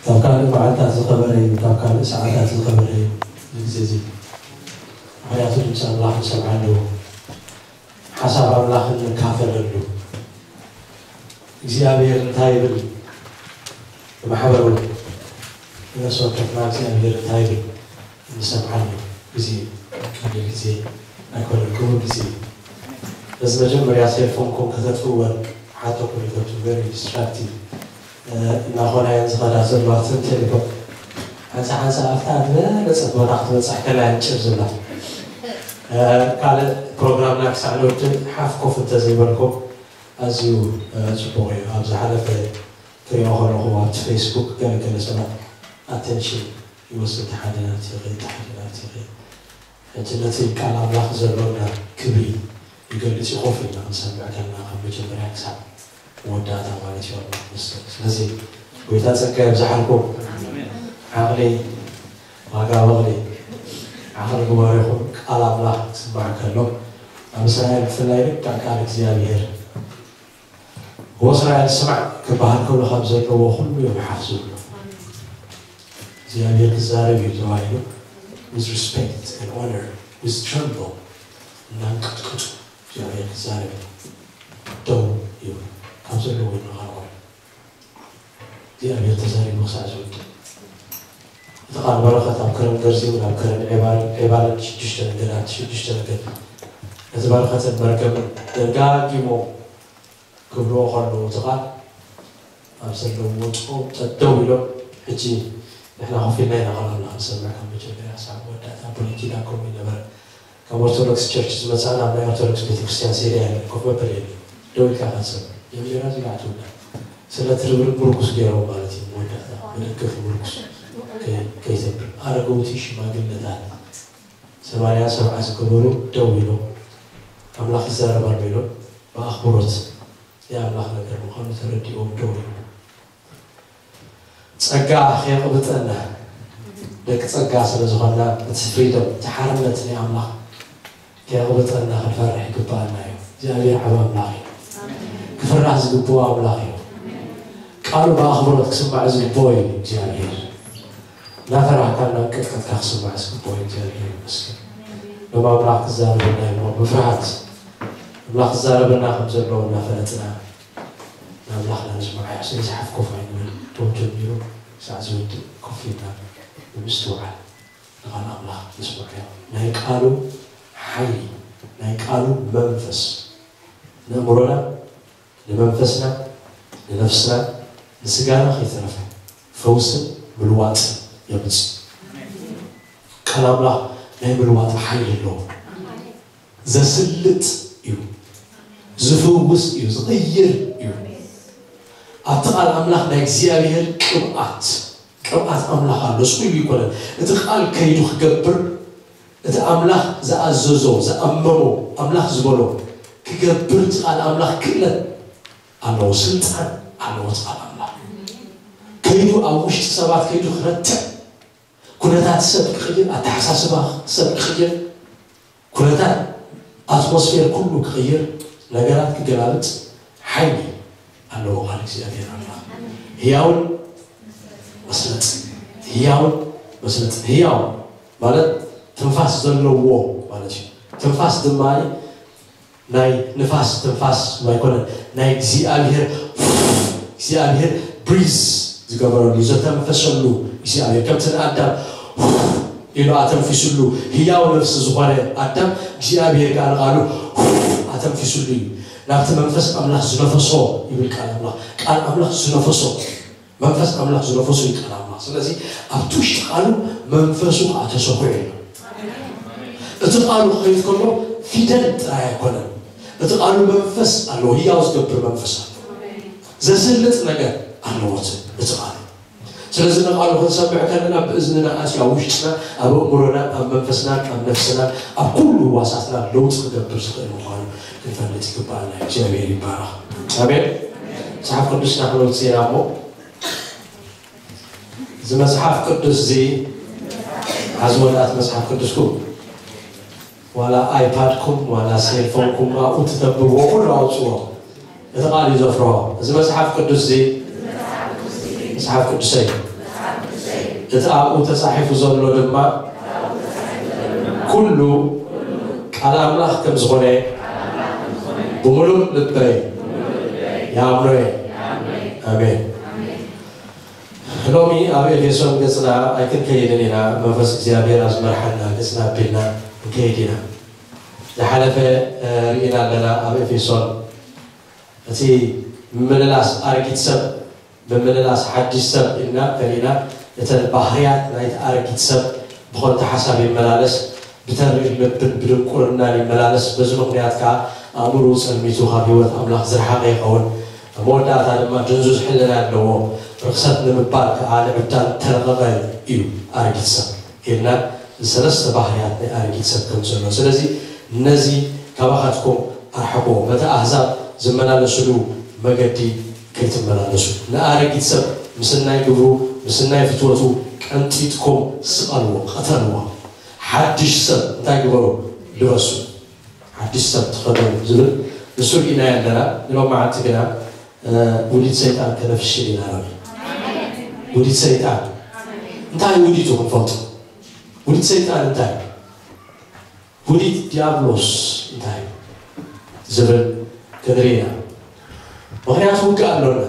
ካብ ካልእ መዓልታት ዝኸበረ እዩ፣ ካብ ካልእ ሰዓታት ዝኸበረ እዩ። እዚ ግዜ እዚ ምኽንያቱ ድምፂ ኣምላኽ ንሰምዓሉ፣ ሓሳብ ኣምላኽ ንካፈለሉ። እግዚኣብሔር እንታይ ይብል? ብማሕበሩ ንነፍሲ ወከፍና እግዚኣብሔር እንታይ ይብል? እንሰምዓሉ ግዜ እዩ። ቀሊል ግዜ ኣይኮነን፣ ክቡር ግዜ እዩ። በዚ መጀመርያ ሴልፎንኩም ከተጥፍእወን ሓተኩም ይፈቱ። ቨሪ ዲስትራክቲቭ እናኾና እየን ዝኸዳ ዘለዋ። እተን ቴሌፎን ሓንሳ ሓንሳ ኣብታ ዝበለጸት ቦታ ክትበጽሕ ከላ እየን ጭር ዝብላ። ካልእ ፕሮግራምና ክሳዕ ንወድእ ሓፍ ኮፍ እንተዘይበልኩም ኣዝዩ ጽቡቕ እዩ። ኣብ ዝሓለፈ ክሪኦ ከለኹ ኣብቲ ፌስቡክ ገለ ገለ ሰባት ኣቴንሽን ይወስድ፣ ሓደ ናብቲ ይኸይድ፣ ሓደ ናብቲ ይኸይድ። ሕጂ ነቲ ቃል ኣምላኽ ዘሎና ክብሪ ይገልጽ እዩ። ኮፍ ኢልና ክንሰምዕ ከለና ካብ መጀመርያ ክሳብ መወዳእታ ማለት እዩ ኣምላኽ መስገን። ስለዚ ጎይታ ጸጋ የብዝሓልኩም። ዓቕሊ ዋጋ በቕሊ ዓቕሊ ግበሩ ኢኹም። ቃል ኣምላኽ ክስማዕ ከሎ ኣብ እስራኤል ብፍላይ ልክዕ ቃል እግዚኣብሔር ወእስራኤል ስማዕ ክበሃል ከሎ ካብ ዘለዎ ኩሉ እዮም ሓፍ ዝብሉ። እግዚኣብሔር ክዛረብ እዩ ተባሂሉ with respect and honor, with tremble እናንቀጥቅጡ እግዚኣብሔር ክዛረብ እዩ። ደው ይብሉ ካብ ዘለዎ ይነቓነቑ። እግዚኣብሔር ተዛሪቡ ክሳዕ ዝወድእ እቲ ቃል በረኸት ኣብ ከረን ገርዚም ናብ ከረን ዔባልን ዔባልን ሽዱሽተ ነገዳት ሽዱሽተ ነገድ ነቲ በረኸትን መርገምን ደጋጊሞም ክብልዎ ከለዉ እቲ ቃል ኣብ ዘለውዎ ጭቆ ጠደው ኢሎም ሕጂ ንሕና ኮፍ ኢልና ኢና ቃል ኣምላኽ ንሰምዕ ካብ መጀመርያ ክሳብ መወዳእታ ፖለቲካ ከምኡ ይነበረ ካብ ኦርቶዶክስ ቸርች ዝመፅኣ ናብ ናይ ኦርቶዶክስ ቤተክርስትያን ሴርያ የለን ኮፍ መበሊ የለን ደው ኢልካ ኢኻ ትሰምዕ ጀሚራ እዚኣ ትውዳ ስለ ትርብርብ ምርኩስ ገይሮም ማለት እዩ መወዳእታ መደገፊ ምርኩስ ከይተብር ኣረገውቲ ሽማግለታት ሰማንያ ሰብዓ ዝገበሩ ደው ኢሎም ኣምላኽ ይዛረብ ኣሎ ኢሎም ብኣኽብሮት ናይ ኣምላኽ ነገር ምዃኑ ተረዲኦም ደው ኢሎም ጸጋ ከየቕብጠና ደቂ ጸጋ ስለ ዝኾንና እቲ ፍሪደም እቲ ሓርነት ናይ ኣምላኽ ከየቕብጠና ክንፈርሕ ይግብኣና እዩ እግዚኣብሔር ዓብ ኣምላኽ እዩ ክፍራሕ ዝግብኦ ኣምላኽ እዩ ቃሉ ብኣኽብሮት ክስማዕ ዝግብኦ እዩ እግዚኣብሔር እናፈራህካ እናንቀጥቀጥካ ክስማዕ ዝግብኦ እዩ እግዚኣብሔር ይመስገን ሎም ኣምላኽ ክዛረበና እዩ ብፍርሃት ኣምላኽ ክዛረበና ከም ዘለዎ እናፈለጥና ንኣምላኽና ንስምዓዮ። ስለዚ ሓፍ ኮፍ ኣይንበል። ቶም ጀሚሩ ክሳዕ ዝወድእ ኮፍ ኢልና ብምስትውዓል ንቓል ኣምላኽ ንስምዓዮ። ናይ ቃሉ ሓይሊ፣ ናይ ቃሉ መንፈስ ንእምሮና፣ ንመንፈስና፣ ንነፍስና፣ ንስጋና ከይተረፈ ፈውስን ምልዋጥን የምጽእ። ቃል ኣምላኽ ናይ ምልዋጥ ሓይሊ ኣለዎ። ዘስልጥ እዩ፣ ዝፍውስ እዩ፣ ዝቕይር እዩ። ኣብቲ ቃል ኣምላኽ ናይ እግዚኣብሔር ቅብኣት ቅብኣት ኣምላኽ ኣሎ። ስቑይ ኣይኮነን። እቲ ቃል ከይዱ ክገብር እቲ ኣምላኽ ዝኣዘዞ ዝኣመሞ ኣምላኽ ዝበሎ ክገብር እቲ ቃል ኣምላኽ ክእለት ኣለዎ፣ ስልጣን ኣለዎ። እቲ ቃል ኣምላኽ ከይዱ ኣብ ውሽጢ ሰባት ከይዱ ክረትዕ ኩነታት ሰብ ክቕይር፣ ኣተሓሳስባ ሰብ ክቕይር፣ ኩነታት ኣትሞስፌር ኩሉ ክቕይር፣ ነገራት ክገላብጥ ሓይሊ ኣለዎ ቃል እግዚኣብሔር ኣምላኽ። ህያውን መስለጥ ህያውን መስለጥ ህያው ማለት ትንፋስ ዘለዎ ማለት እዩ። ትንፋስ ድማ ናይ ንፋስ ትንፋስ ኣይኮነን ናይ እግዚኣብሔር እግዚኣብሔር ብሪዝ ዝገበረሉ ዘተንፈሰሉ እግዚኣብሔር ከምቲ ንኣዳም ኢሉ ኣተንፊሱሉ ህያው ነፍሲ ዝኾነ ኣዳም እግዚኣብሔር ከዓ ንቃሉ ኣተንፊሱሉ እዩ ናብቲ መንፈስ ኣምላኽ ዝነፈሶ ይብል ቃል ኣምላኽ ቃል ኣምላኽ ዝነፈሶ መንፈስ ኣምላኽ ዝነፈሱ ይቃል ኣምላኽ ስለዚ ኣብቲ ውሽጢ ቃሉ መንፈሱ ከዓ ተሰኩዑ እዩ እቲ ቃሉ ክኸይድ ከሎ ፊደል ጥራይ ኣይኮነን እቲ ቃሉ መንፈስ ኣለዎ ህያው ዝገብር መንፈስ ኣለዎ ዘስልጥ ነገር ኣለዎ እቲ ቃሉ ስለዚ ንቃሉ ክንሰምዕ ከለና ብእዝንና ኣትዩ ኣብ ውሽጥና ኣብ ኣእምሮና ኣብ መንፈስና ኣብ ነፍስና ኣብ ኩሉ ዋሳትና ለውጢ ክገብር ዝኽእል ምዃኑ ክንፈልጥ ይግባኣና እግዚኣብሔር ይባረኽ ኣሜን መፅሓፍ ቅዱስና ክንወፅእ ኢና እሞ እዚ መፅሓፍ ቅዱስ እዚ ሓዝወዳት መፅሓፍ ቅዱስኩም ዋላ ኣይፓድኩም ዋላ ሴልፎንኩም ኣብኡ ትተብብዎ ኩሉ ኣውፅዎ። እቲ ቃል እዩ ዘፍርሆ። እዚ መጽሓፍ ቅዱስ እዚ መጽሓፍ ቅዱሰይ እዩ። እቲ ኣብኡ ተጻሒፉ ዘሎ ድማ ኩሉ ቃል ኣምላኽ ከም ዝኾነ ብምሉእ ልበይ ይኣምኖ እየ። ኣሜን። ሎሚ ኣብ ኤፌሶን ገጽና ኣይክንከይድን ኢና። መንፈስ እግዚኣብሔር ኣብ ዝመርሓና ገጽና ኣቢልና ክንከይድ ኢና። ዝሓለፈ ርኢና ኣለና ኣብ ኤፌሶን እቲ ምምልላስ ኣረጊት ሰብ ብምልላስ ሓድሽ ሰብ ኢልና ፈሊና እተን ባህርያት ናይቲ ኣረጊት ሰብ ብኾንተ ሓሳብ ይመላለስ፣ ብተሪር ልብን ብድንቁርናን ይመላለስ። በዚ ምኽንያት ከዓ ኣእምሮ ጸልሚቱ ካብ ህይወት ኣምላኽ ዝረሓቐ ይኸውን። ኣብ መወዳእታ ድማ ድንዙዝ ሕልና ኣለዎ። ርኽሰት ንምባል ከዓ ንዕብዳን ተለቐቐ እዩ ኣረጊት ሰብ ኢልና ሰለስተ ባህርያት ናይ ኣረጊት ሰብ ከም ዘሎ። ስለዚ ነዚ ካባኻትኩም ኣርሕቆ፣ በቲ ኣህዛብ ዝመላለስሉ መገዲ ከይትመላለሱ። ንኣረጊት ሰብ ምስናይ ግብሩ ምስናይ ፍትወቱ ቀንጢጥኩም ስቐልዎ፣ ቐተልዎ። ሓድሽ ሰብ እንታይ ግበሩ? ልበሱ። ሓድሽ ሰብ ተኸደኑ ዝብል ንሱ ርኢናዮ ኣለና። ንሎማዓንቲ ግና ውዲት ሰይጣን ከነፍሽል ኢና። ሎሚ ውዲት ሰይጣን እንታይ ውዲቱ ክንፈልጡ፣ ውዲት ሰይጣን እንታይ፣ ውዲት ዲያብሎስ እንታይ ዝብል ክንርኢ ኢና። ምኽንያቱ ውግእ ኣሎና።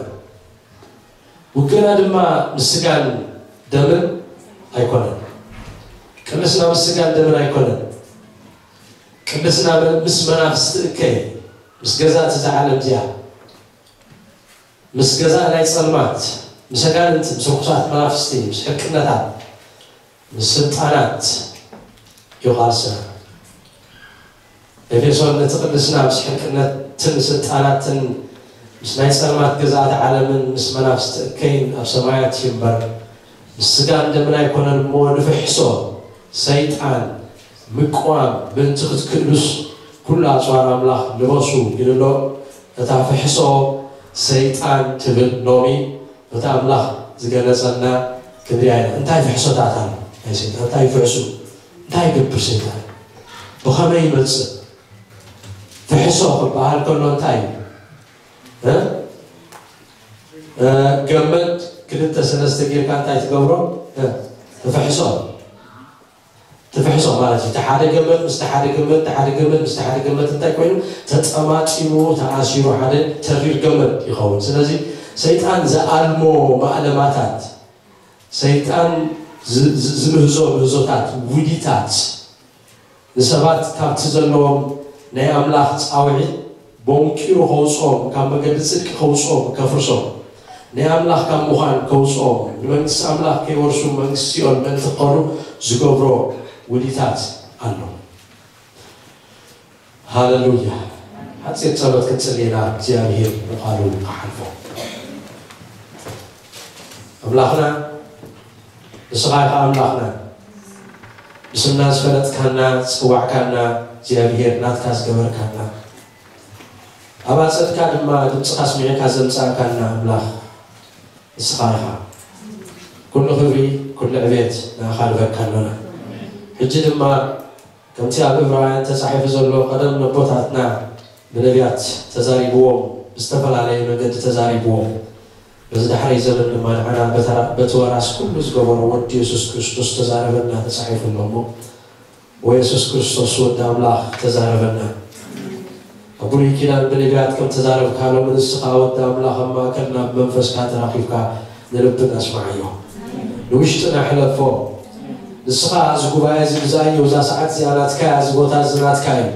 ውግእና ድማ ምስ ስጋን ደምን ኣይኮነን። ቅልስና ምስ ስጋን ደምን ኣይኮነን። ቅልስና ምስ መናፍስቲ እከይ፣ ምስ ገዛእቲ እዛ ዓለም እዚኣ፣ ምስ ገዛእ ናይ ጸልማት፣ ምስ ኣጋንንቲ፣ ምስ ርኩሳት መናፍስቲ፣ ምስ ሕቅነታት፣ ምስ ስልጣናት እዩ ቃልስና። ኤፌሶን ነቲ ቅልስና ምስ ሕቅነትን ስልጣናትን ምስ ናይ ጸልማት ገዛእቲ ዓለምን ምስ መናፍስቲ እከይን ኣብ ሰማያት እዩ እምበር፣ ምስ ስጋን ደምን ኣይኮነን እሞ፣ ንፍሕሶ ሰይጣን ምቅዋም ምእንቲ ክትክእሉስ፣ ኩሉ ኣጽዋር ኣምላኽ ልበሱ ኢሉ ኣሎ። እታ ፍሕሶ ሰይጣን ትብል ሎሚ በቲ ኣምላኽ ዝገለጸልና ክንሪኣ ኢና። እንታይ ፍሕሶታት ኣሎ ናይ ሰይጣን? እንታይ ፍሕሱ? እንታይ ይገብር ሰይጣን? ብኸመይ ይመጽእ? ፍሕሶ ክበሃል ከሎ እንታይ እዩ? እ? እ፣ ገመድ ክልተ ሰለስተ ጌርካ እንታይ ትገብሮ? እ፣ ትፍሕሶ። ትፍሕሶ ማለት እዩ። እቲ ሓደ ገመድ ምስቲ ሓደ ገመድ፣ እቲ ሓደ ገመድ ምስቲ ሓደ ገመድ እንታይ ኮይኑ? ተጠማጢሙ፣ ተኣሲሩ፣ ሓደ ተሪር ገመድ ይኸውን። ስለዚ ሰይጣን ዝኣልሞ ማእለማታት፣ ሰይጣን ዝ-፣ ዝ-፣ ዝምህዞ ምህዞታት፣ ውዲታት፣ ንሰባት ካብቲ ዘለዎም ናይ ኣምላኽ ጻውዒት ቦንቂሩ ከውጽኦም፣ ካብ መገዲ ጽድቂ ከውጽኦም፣ ከፍርሶም፣ ናይ ኣምላኽ ካብ ምዃን ከውጽኦም፣ ንመንግስቲ ኣምላኽ ከይወርሱ መንግስቲ ሲኦል ምእንቲ ክኸዱ ዝገብሮ ውዲታት ኣሎ። ሃለሉያ። ሓጺር ጸሎት ክንጽሊ ኢና፣ እግዚኣብሔር ንቓሉ ክሓልፎ። ኣምላኽና ንስኻ ኢኻ ኣምላኽና፣ ብስምና ዝፈለጥካና፣ ዝጸዋዕካና፣ እግዚኣብሔር ናትካ ዝገበርካና፣ ኣብ ኣጸድካ ድማ ድምፅኻ ስሚዕካ ዘምፃእካና ኣምላኽ ንስኻ ኢኻ። ኩሉ ክብሪ፣ ኩሉ ዕቤት ንኣኻ ንበካ ኣሎና። ሕጂ ድማ ከምቲ ኣብ ዕብራውያን ተጻሒፉ ዘሎ፣ ቀደም ነቦታትና ብነቢያት ተዛሪብዎም፣ ብዝተፈላለየ መገዲ ተዛሪብዎም፣ በዚ ዳሕረይ ዘመን ድማ ንዓና በተራ-፣ በቲ ወራስ ኩሉ ዝገበሮ ወዲ የሱስ ክርስቶስ ተዛረበና ተጻሒፉ ኣሎ እሞ፣ ወየሱስ ክርስቶስ ወዲ ኣምላኽ ተዛረበና። ኣብ ብሉይ ኪዳን ብነቢያት ከም ተዛረብካ፣ ሎሚ ንስኻ ወዲ ኣምላኽ ኣብ ማእከልና ብመንፈስካ ተራኺብካ ንልብና ኣስምዓዮ። ንውሽጥና ሕለፎ። ንስኻ እዚ ጉባኤ እዚ ግዛእዮ፣ እዛ ሰዓት እዚኣ ናትካ እያ፣ እዚ ቦታ እዚ ናትካ እዩ።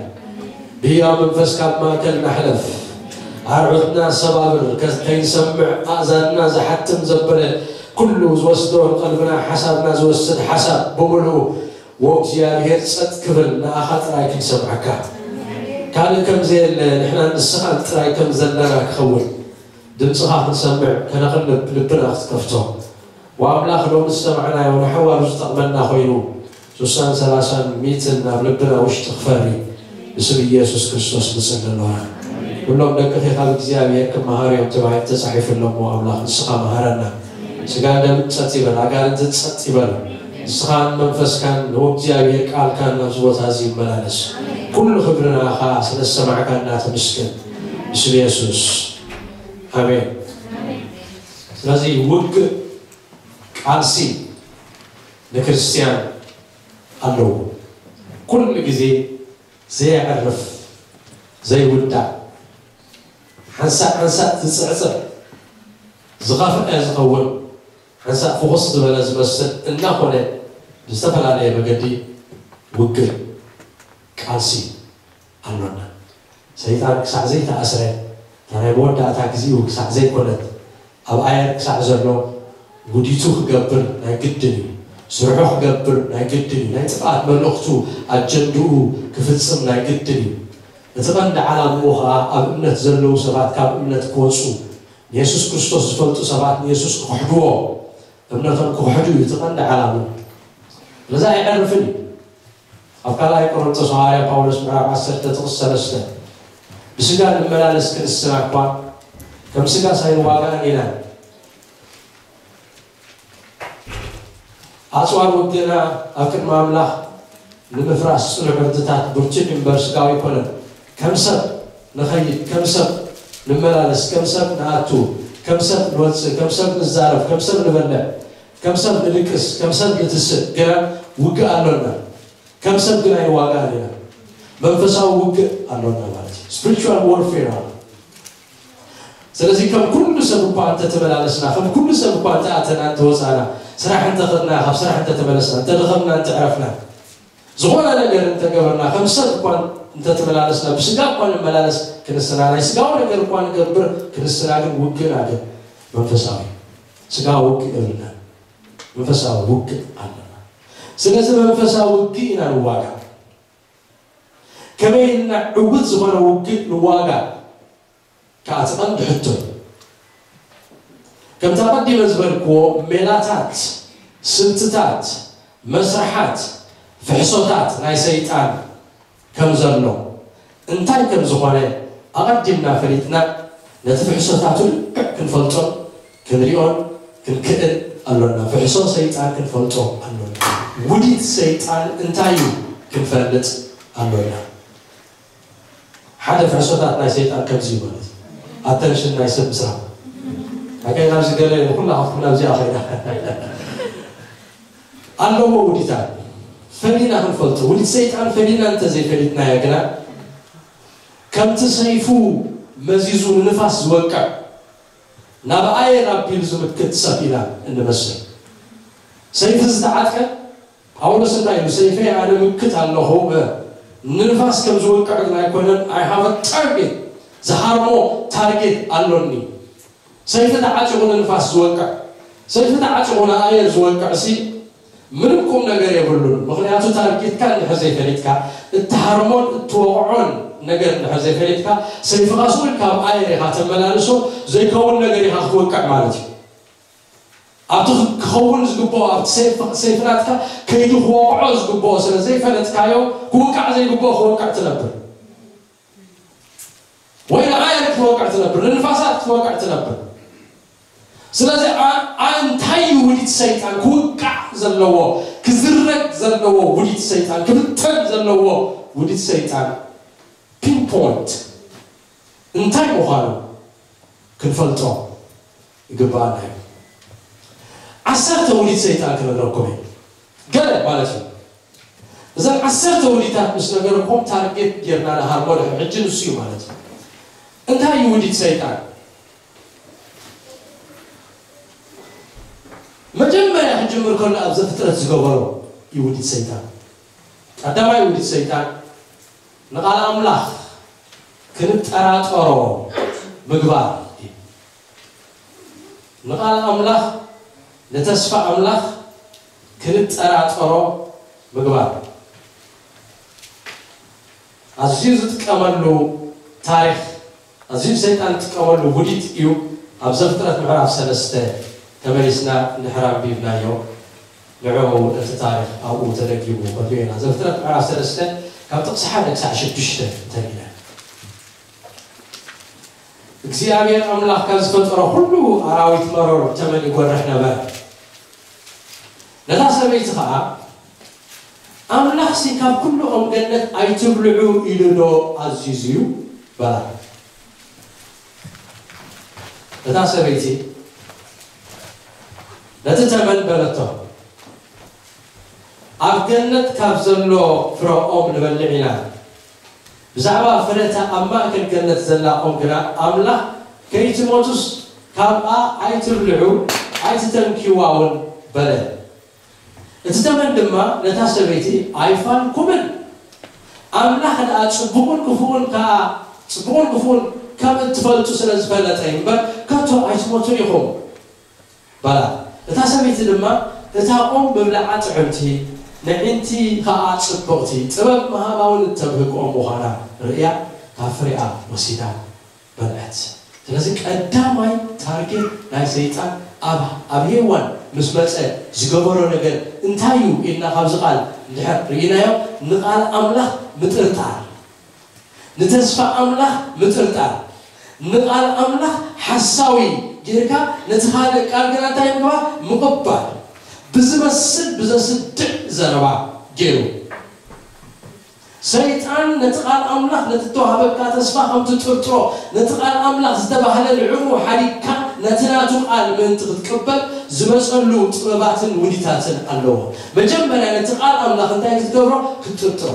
ብህያው መንፈስካ ኣብ ማእከልና ሕለፍ። ኣርዑትና ሰባብር፣ ከ-፣ ከይንሰምዕ ኣእዛንና ዝሓትም ዘበለ ኩሉ ዝወስዶ፣ ንቐልብና ሓሳብና ዝወስድ ሓሳብ ብምልኡ፣ ወእግዚኣብሔር ጸጥ ክብል ንኣኻ ጥራይ ክንሰምዓካ። ካልእ ከም ዘየለ ንሕና ንስኻን ጥራይ ከም ዘለና ክኸውን፣ ድምጽኻ ክንሰምዕ ከነቕልብ ልብና ክትከፍቶ። ወኣምላኽ ሎሚ ዝሰማዕናዮ ንሓዋሩ ዝጠቕመና ኮይኑ፣ ስሳን ሰላሳን ሚእትን ናብ ልብና ውሽጢ ክፈሪ ብስም ኢየሱስ ክርስቶስ ንጽሊ ኣለና። ኩሎም ደቅኺ ካብ እግዚኣብሔር ክመሃሩ እዮም ተባሂሉ ተጻሒፉ ኣሎ እሞ፣ ኣምላኽ ንስኻ መሃረና። ስጋን ደምን ጸጥ ይበል፣ ኣጋንንትን ጸጥ ይበሉ። ንስኻን መንፈስካን ንእግዚኣብሔር ቃልካን ናብዚ ቦታ እዚ ይመላለስ። ኩሉ ክብሪ ንኣኻ ስለ ዝሰማዕካና ተመስገን። ብስም የሱስ። ኣሜን። ስለዚ ውግእ ቃልሲ ንክርስትያን ኣለዎ። ኩሉ ግዜ ዘየዕርፍ ዘይውዳእ ሓንሳእ ሓንሳእ ዝጽዕጽዕ ዝኸፍአ ዝኸውን ሓንሳእ ፍኹስ ዝበለ ዝመስል እናኾነ ብዝተፈላለየ መገዲ ውግእ ቃልሲ ኣሎና። ሰይጣን ክሳዕ ዘይተኣስረ እታ ናይ መወዳእታ ግዜኡ ክሳዕ ዘይኮነት ኣብ ኣየር ክሳዕ ዘሎ ውዲቱ ክገብር ናይ ግድን እዩ። ስርሑ ክገብር ናይ ግድን እዩ። ናይ ጥፍኣት መልእኽቱ ኣጀንድኡ ክፍጽም ናይ ግድን እዩ። እቲ ቀንዲ ዓላምኡ ኸዓ ኣብ እምነት ዘለዉ ሰባት ካብ እምነት ክወፁ፣ ንየሱስ ክርስቶስ ዝፈልጡ ሰባት ንየሱስ ክኽሕድዎ፣ እምነቶም ክኽሕዱ እዩ እቲ ቀንዲ ዓላምኡ። ስለዚ ኣይዕርፍን እዩ። ኣብ ካልኣይ ቆሮንቶስ ሃዋርያ ጳውሎስ ምዕራፍ ዓሰርተ ጥቕሲ ሰለስተ፣ ብስጋ ንመላለስ ክንስና እኳ ከም ስጋስ ኣይንዋጋእን ኢና። ኣጽዋር ውግእና ኣብ ቅድሚ ኣምላኽ ንምፍራስ ጽኑዕ ዕርድታት ብርቱዕ እምበር ስጋዊ ኣይኮነን። ከም ሰብ ንኸይድ፣ ከም ሰብ ንመላለስ፣ ከም ሰብ ንኣቱ፣ ከም ሰብ ንወጽእ፣ ከም ሰብ ንዛረብ፣ ከም ሰብ ንበልዕ፣ ከም ሰብ ንድቅስ፣ ከም ሰብ ንትስእ፣ ግና ውግእ ኣሎና። ከም ሰብ ግን ኣይንዋጋእን ኢና። መንፈሳዊ ውግእ ኣሎና ማለት እዩ። ስፒሪቹዋል ዋርፌር ኣሎ። ስለዚ ከም ኩሉ ሰብ እኳ እንተተመላለስና፣ ከም ኩሉ ሰብ እኳ እንተኣተና እንተወፃና፣ ስራሕ እንተኸድና፣ ካብ ስራሕ እንተተመለስና፣ እንተደኸምና እንተዕረፍና፣ ዝኾነ ነገር እንተገበርና፣ ከም ሰብ እኳ እንተተመላለስና፣ ብስጋ እኳ ንመላለስ ክንስና፣ ናይ ስጋዊ ነገር እኳ ንገብር ክንስና፣ ግን ውግእና ግን መንፈሳዊ። ስጋ ውግእ የብልና፣ መንፈሳዊ ውግእ ኣለና። ስለዚ መንፈሳዊ ውግእ ኢና ንዋጋ። ከመይ ኢልና ዕውት ዝኾነ ውግእ ንዋጋ? ከኣ እቲ ቀንዲ ሕቶ እዩ። ከምቲ ኣቐዲመ ዝበልክዎ ሜላታት፣ ስልትታት፣ መስርሓት፣ ፍሕሶታት ናይ ሰይጣን ከም ዘሎ፣ እንታይ ከም ዝኾነ ኣቐዲምና ፈሊጥና ነቲ ፍሕሶታቱ ልክዕ ክንፈልጦን ክንሪኦን ክንክእል ኣሎና። ፍሕሶ ሰይጣን ክንፈልጦ ኣሎና። ውዲት ሰይጣን እንታይ እዩ ክንፈልጥ ኣሎና። ሓደ ፍሕሶታት ናይ ሰይጣን ከምዚ እዩ ማለት እዩ። ኣተንሽን ናይ ሰብ ምስራቕ ሓቀይ ናብዚ ገለ ኩላ ካብኩም ናብዚኣ ኸይዳ ኣለዎ ውዲታት ፈሊና ክንፈልጦ። ውዲት ሰይጣን ፈሊና እንተዘይፈሊጥናዮ ግና ከምቲ ሰይፉ መዚዙ ንንፋስ ዝወቅዕ ናብ ኣየር ኣቢሉ ዝምክት ሰብ ኢና እንመስል። ሰይፊ ዝተዓጥቀ ጳውሎስ እንታይ ኢሉ? ሰይፈይ ኣነ ምክት ኣለኹ፣ እ፣ ንንፋስ ከም ዝወቅዕ ግን ኣይኮነን። I have a target፣ ዝሃርሞ ታርጌት ኣሎኒ። ሰይፊ ተዓጢቑ ንንፋስ ዝወቅዕ፣ ሰይፊ ተዓጢቑ ንኣየር ዝወቅዕ ሲ ምንም ቁም ነገር የብሉን። ምኽንያቱ ታርጌትካ እንድሕር ዘይፈሊጥካ፣ እትሃርሞን እትወቕዖን ነገር እንድሕር ዘይፈሊጥካ፣ ሰይፍኻ ስቕ ኢልካ ኣብ ኣየር ኢኻ ተመላልሶ፣ ዘይከውን ነገር ኢኻ ክትወቅዕ ማለት እዩ። ኣብቲ ክኸውን ዝግብኦ፣ ኣብቲ ሰይፍ-፣ ሰይፊ ናትካ ከይዱ ክወቕዖ ዝግብኦ ስለ ዘይፈለጥካዮ፣ ክውቃዕ ዘይግብኦ ክወቅዕ ትነብር። ወይ ንኣየር ክትወቅዕ ትነብር፣ ንንፋሳት ክትወቅዕ ትነብር። ስለዚ ኣ-፣ ኣ-፣ እንታይ እዩ ውዲት ሰይጣን ክውቃዕ ዘለዎ፣ ክዝረግ ዘለዎ ውዲት ሰይጣን፣ ክብተን ዘለዎ ውዲት ሰይጣን? ፒንፖይንት እንታይ ምዃኑ ክንፈልጦ ይግባኣና እዩ። ዓሰርተ ውዲት ሰይጣን ክነግረኩም እየ። ገለ ማለት እዩ። እዘን ዓሰርተ ውዲታት ምስ ነገርኩም ታርጌት ጌርና ንሃርሞ ድሕሪ ሕጂ ንሱ እዩ ማለት እዩ። እንታይ እዩ ውዲት ሰይጣን? መጀመርያ ክጅምር ከሎ ኣብ ዘፍጥረት ዝገበሮ እዩ ውዲት ሰይጣን። ቀዳማይ ውዲት ሰይጣን ንቓል ኣምላኽ ክንጠራጠሮ ምግባር እዩ። ንቓል ኣምላኽ፣ ንተስፋ ኣምላኽ ክንጠራጠሮ ምግባር። ኣዝዩ ዝጥቀመሉ ታሪኽ፣ ኣዝዩ ሰይጣን ዝጥቀመሉ ውዲት እዩ። ኣብ ዘፍጥረት ምዕራፍ ሰለስተ ተመሊስና እንድሕር ኣንቢብናዮ፣ ንዕኡ እቲ ታሪኽ ኣብኡ ተደጊሙ ከትሪኦ ኢና። ዘፍጥረት ምዕራፍ ሰለስተ ካብ ጥቕሲ ሓደ ክሳዕ ሽዱሽተ እንተሪእና፣ እግዚኣብሔር ኣምላኽ ካብ ዝፈጠሮ ኩሉ ኣራዊት መሮር ተመን ይጎርሕ ነበረ። ነታ ሰበይቲ ኸዓ፣ ኣምላኽሲ ካብ ኩሉ ኦም ገነት ኣይትብልዑ ኢሉ ዶ ኣዚዙ እዩ? በላ። እታ ሰበይቲ ነቲ ተመን በለቶ፣ ኣብ ገነት ካብ ዘሎ ፍረ ኦም ንበልዕ ኢና፣ ብዛዕባ ፍረ እታ ኣብ ማእከል ገነት ዘላ ኦም ግና፣ ኣምላኽ፣ ከይትሞቱስ ካብኣ ኣይትብልዑ ኣይትተንክይዋ እውን በለ። እቲ ተመን ድማ ነታ ሰበይቲ፣ ኣይፋልኩምን፣ ኣምላኽ ደኣ ጽቡቕን ክፉእን ከኣ፣ ጽቡቕን ክፉእን ከም እትፈልጡ ስለ ዝፈለጠ እዩ እምበር፣ ከቶ ኣይትሞቱን ኢኹም በላ። እታ ሰበይቲ ድማ፣ እታ ኦም ምብላዓ ጥዕምቲ፣ ነዒንቲ ኸኣ ጽብቕቲ፣ ጥበብ ምሃባ እውን እተብህግ ኦም ምዃና ርእያ፣ ካብ ፍሬኣ ወሲዳ በልዐት። ስለዚ ቀዳማይ ታርጌት ናይ ሰይጣን ኣብ ኣብ ሄዋን ምስ መጸ ዝገበሮ ነገር እንታይ እዩ ኢልና ካብዚ ቃል እንድሕር ርኢናዮ፣ ንቓል ኣምላኽ ምጥርጣር፣ ንተስፋ ኣምላኽ ምጥርጣር፣ ንቓል ኣምላኽ ሓሳዊ ጌርካ ነቲ ካልእ ቃል ግና እንታይ ምግባር? ምቕባል። ብዝመስል ብዘስድዕ ዘረባ ገይሩ። ሰይጣን ነቲ ቃል ኣምላኽ፣ ነቲ እተዋህበካ ተስፋ ከም ትጥርጥሮ፣ ነቲ ቃል ኣምላኽ ዝተባህለ ንዕኡ ሓዲግካ ነቲ ናቱ ቃል ምእንቲ ክትቅበል ዝመጸሉ ጥበባትን ውዲታትን ኣለዎ። መጀመርያ ነቲ ቃል ኣምላኽ እንታይ ክትገብሮ? ክትጥርጥሮ።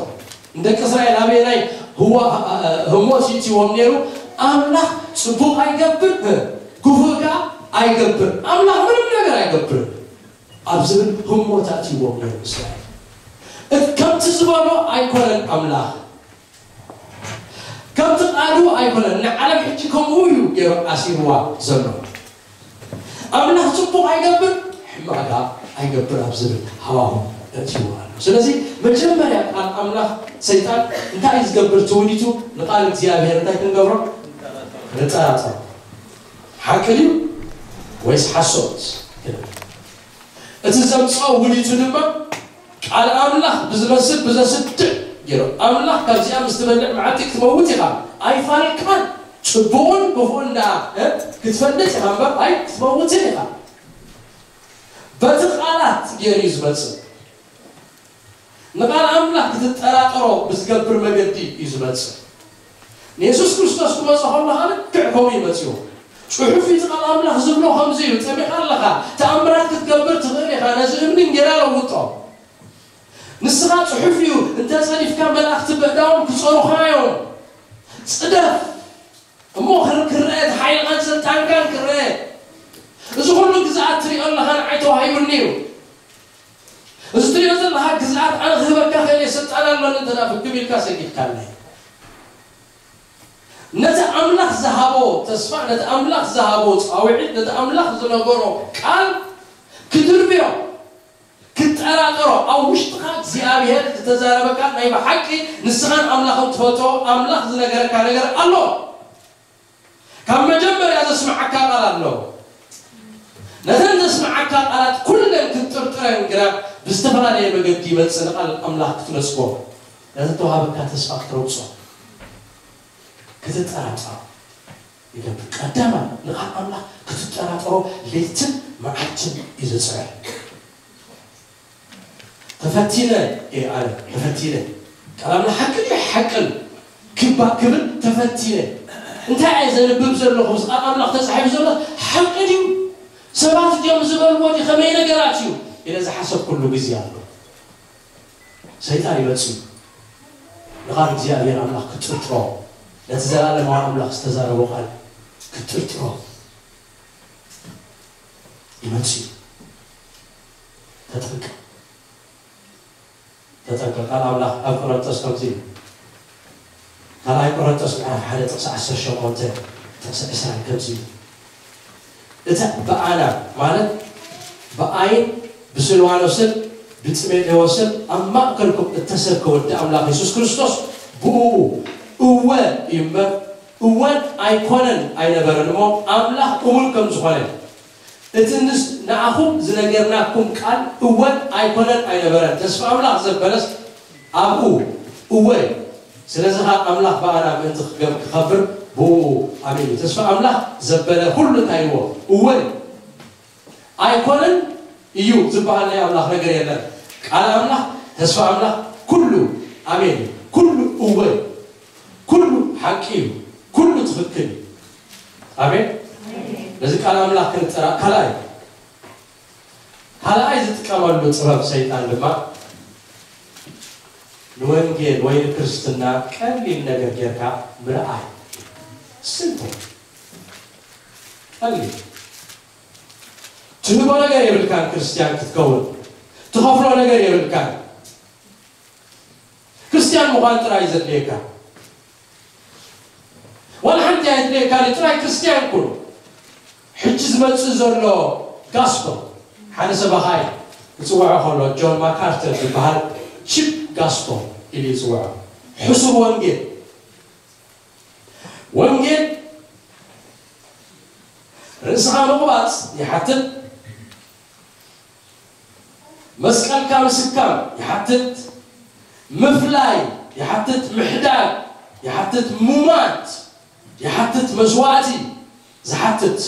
ንደቂ እስራኤል ኣበየናይ ህዋ-፣ ህሞት ይእትዎም ነይሩ? ኣምላኽ ጽቡቕ ኣይገብር፣ ክፉእ ከኣ ኣይገብር። ኣምላኽ ምንም ነገር ኣይገብርን። ኣብ ዝብል ህሞት ኣእትይዎም ነይሩ እስራኤል። እት-፣ ከምቲ ዝበሎ ኣይኮነን ኣምላኽ። ከምቲ ቃሉ ኣይኮነን። ንዓለም ሕጂ ከምኡ እዩ ገይሩ ኣሲርዋ ዘሎ። ኣምላኽ ጽቡቕ ኣይገብር፣ ሕማቕ ከኣ ኣይገብር ኣብ ዝብል ሃዋሁ ኣእትይዎ ኣሎ። ስለዚ መጀመርያ ቃል ኣምላኽ ሰይጣን እንታይ እዩ ዝገብር? ትውኒቱ ንቃል እግዚኣብሔር እንታይ ክንገብሮ? ንጠራጠሮ። ሓቂ ድዩ ወይስ ሓሶት? እቲ ዘምጽኦ ውዲቱ ድማ ቃል ኣምላኽ ብዝመስል ብዘስድዕ ገይሩ፣ ኣምላኽ ካብዚኣ ምስ ትበልዕ መዓልቲ ክትመውት ኢኻ፣ ኣይፋልካን፣ ጽቡቕን ክፉእን ደኣ፣ እ፣ ክትፈልጥ ኢኻ እምበር፣ ኣይ፣ ክትመውትን ኢኻ። በቲ ቃላት ገይሩ እዩ ዝመጽእ። ንቓል ኣምላኽ ክትጠራጠሮ ብዝገብር መገዲ እዩ ዝመጽእ። ንየሱስ ክርስቶስ ክመጾ ከሎ ኸኣ ልክዕ ከምኡ እዩ መጺኡ። ጽሑፍ እዩ፣ እቲ ቃል ኣምላኽ ዝብሎ ከምዚ እዩ። ጠሚኻ ኣለኻ፣ ተኣምራት ክትገብር ትኽእል ኢኻ፣ ነዚ እምኒ እንጌራ ለውጦ። ንስኻ ጽሑፍ እዩ፣ እንተ ጸዲፍካ መላእኽቲ በእዳዎም ክጸሩኻ እዮም። ጽደፍ እሞ ክር-፣ ክረአ፣ እቲ ሓይልኻን ስልጣንካን ክረአ። እዚ ኩሉ ግዝኣት ትሪኦ ኣለኻ፣ ንዓይ ተዋሂቡኒ እዩ። እዚ ትሪኦ ዘለኻ ግዝኣት ኣነ ክህበካ ክእል እየ፣ ስልጣን ኣሎኒ እንተ ደኣ ፍክም ኢልካ ሰጊድካለይ። ነቲ ኣምላኽ ዝሃቦ ተስፋ፣ ነቲ ኣምላኽ ዝሃቦ ጻውዒት፣ ነቲ ኣምላኽ ዝነገሮ ቃል ክድርብዮ፣ ክትጠራጠሮ፣ ኣብ ውሽጥኻ እግዚኣብሔር ዝተዛረበካ ናይ ብሓቂ ንስኻን ኣምላኽን ትፈልጦ ኣምላኽ ዝነገረካ ነገር ኣሎ። ካብ መጀመርያ ዘስምዓካ ቃል ኣሎ። ነተን ዘስምዓካ ቃላት ኩለን ክትጥርጥረን ግና ብዝተፈላለየ መገዲ ይመጽእ። ንቃል ኣምላኽ ክትነጽጎ፣ ነቲ ተዋሃበካ ተስፋ ክትረግጾ፣ ክትጠራጠሮ ይገብር። ቀዳማይ ንቃል ኣምላኽ ክትጠራጠሮ ለይትን መዓልትን እዩ ዘጽዕር። ተፈቲነ እየ ኣነ፣ ተፈቲነ። ቃል ኣምላኽ ሓቂ ድዩ? ሓቅን ክባ ክብል ተፈቲነ። እንታይ እየ ዘንብብ ዘለኹ? ምስ ቃል ኣምላኽ ተጻሒፉ ዘሎ ሓቂ ድዩ? ሰባት ድዮም ዝበልዎ ድዩ? ከመይ ነገራት እዩ? ኢለ ዝሓሰብኩሉ ግዜ ኣሎ። ሰይጣን ይመጽእ እዩ። ንቓል እግዚኣብሔር ኣምላኽ ክትጥርጥሮ፣ ነቲ ዘላለማዊ ኣምላኽ ዝተዛረቦ ቃል ክትጥርጥሮ ይመጽእ እዩ። ተጠንቀቕ። ተጠንቀቕ። ቃል ኣምላኽ ኣብ ቆረንቶስ ከምዚ እዩ። ካልኣይ ቆረንቶስ ምዕራፍ ሓደ ጥቕሲ ዓሰርተ ሸሞንተ ጥቕሲ ዕስራን ከምዚ እዩ። እታ ብኣና ማለት ብኣይን ብስልዋኖስን ብጢሞቴዎስን ኣብ ማእከልኩም እተሰብከ ወዲ ኣምላኽ የሱስ ክርስቶስ ብእኡ እወ እዩ እምበር እወን ኣይኮነን ኣይነበረን እሞ ኣምላኽ እሙን ከም ዝኾነ እቲ ንስ-፣ ንኣኹም ዝነገርናኩም ቃል እወን ኣይኮነን ኣይነበረን። ተስፋ ኣምላኽ ዘበለስ ኣብኡ እወ እዩ። ስለዚ ኸኣ ኣምላኽ ብኣና ምእንቲ ክገብ-፣ ክኸብር ብእኡ ኣሜን እዩ። ተስፋ ኣምላኽ ዘበለ ኩሉ እንታይ እዎ እወ እዩ። ኣይኮነን እዩ ዝበሃል ናይ ኣምላኽ ነገር የለን። ቃል ኣምላኽ፣ ተስፋ ኣምላኽ ኩሉ ኣሜን እዩ። ኩሉ እወ እዩ። ኩሉ ሓቂ እዩ። ኩሉ ትኽክል እዩ። ኣሜን። ነዚ ቃል ኣምላኽ ክንጠራ ካልኣይ ካልኣይ ዝጥቀመሉ ጥበብ ሰይጣን ድማ ንወንጌል ወይ ንክርስትና ቀሊል ነገር ጌርካ ምርኣይ። ስንቶ ቀሊል ትህቦ ነገር የብልካን። ክርስትያን ክትከውን ትኸፍሎ ነገር የብልካን። ክርስትያን ምዃን ጥራይ ዘድልየካ። ዋላ ሓንቲ ኣይድልየካን እዩ። ጥራይ ክርስትያን ኩን። ሕጂ ዝመጽእ ዘሎ ጋስፖል ሓደ ሰባኻይ ክጽውዖ ከሎ ጆን ማካርተር ዝበሃል ቺፕ ጋስፖል ኢሉ ይጽውዖ። ሕሱር ወንጌል። ወንጌል ርእስኻ ምቕባጽ ይሓትት። መስቀልካ ምስካም ይሓትት። ምፍላይ ይሓትት። ምሕዳግ ይሓትት። ሙማት ይሓትት። መስዋእቲ ዝሓትት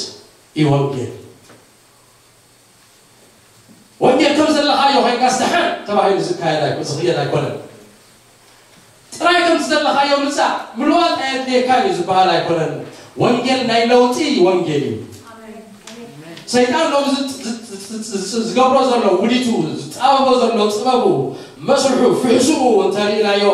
እዩ ወንጌል። ወንጌል ከም ዘለኻዮ ኮይንካ ስተሓን ተባሂሉ ዝካየድ ኣይኮ- ዝኽየድ ኣይኮነን። ጥራይ ከም ዘለኻዮ ምጻእ ምልዋጥ ኣየድልየካን እዩ ዝበሃል ኣይኮነን። ወንጌል ናይ ለውጢ ወንጌል እዩ። ሰይጣን ሎም ዝገብሮ ዘሎ ውዲቱ ዝጣበቦ ዘሎ ጥበቡ መስርሑ ፍሕስኡ እንተርኢናዮ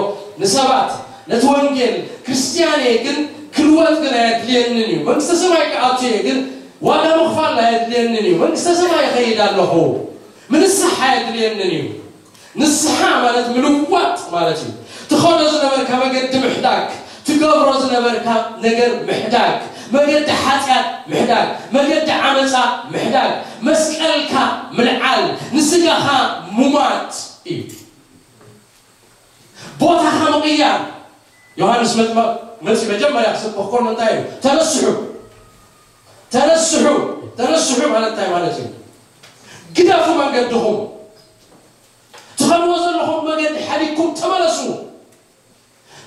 ንሰባት ነቲ ወንጌል ክርስትያን እየ ግን ክልወጥ ግን ኣየድልየንን እዩ። መንግስተ ሰማይ ክኣቱ እየ ግን ዋጋ ምኽፋል ኣየድልየንን እዩ። መንግስተ ሰማይ ይኸይድ ኣለኹ ምንስሓ ኣየድልየንን እዩ። ንስሓ ማለት ምልዋጥ ማለት እዩ። ትኸዶ ዝነበርካ መገዲ ምሕዳግ፣ ትገብሮ ዝነበርካ ነገር ምሕዳግ፣ መገዲ ሓጢኣት ምሕዳግ፣ መገዲ ዓመፃ ምሕዳግ፣ መስቀልካ ምልዓል፣ ንስጋኻ ሙማት እዩ። ቦታኻ ምቕያር። ዮሃንስ መጥምቕ መፂ መጀመርያ ክሰብኽ ከሎ እንታይ እዩ? ተነስሑ፣ ተነስሑ። ተነስሑ ማለት እንታይ ማለት እዩ? ግደፉ መንገድኹም። ትኸድዎ ዘለኹም መገዲ ሓዲግኩም ተመለሱ።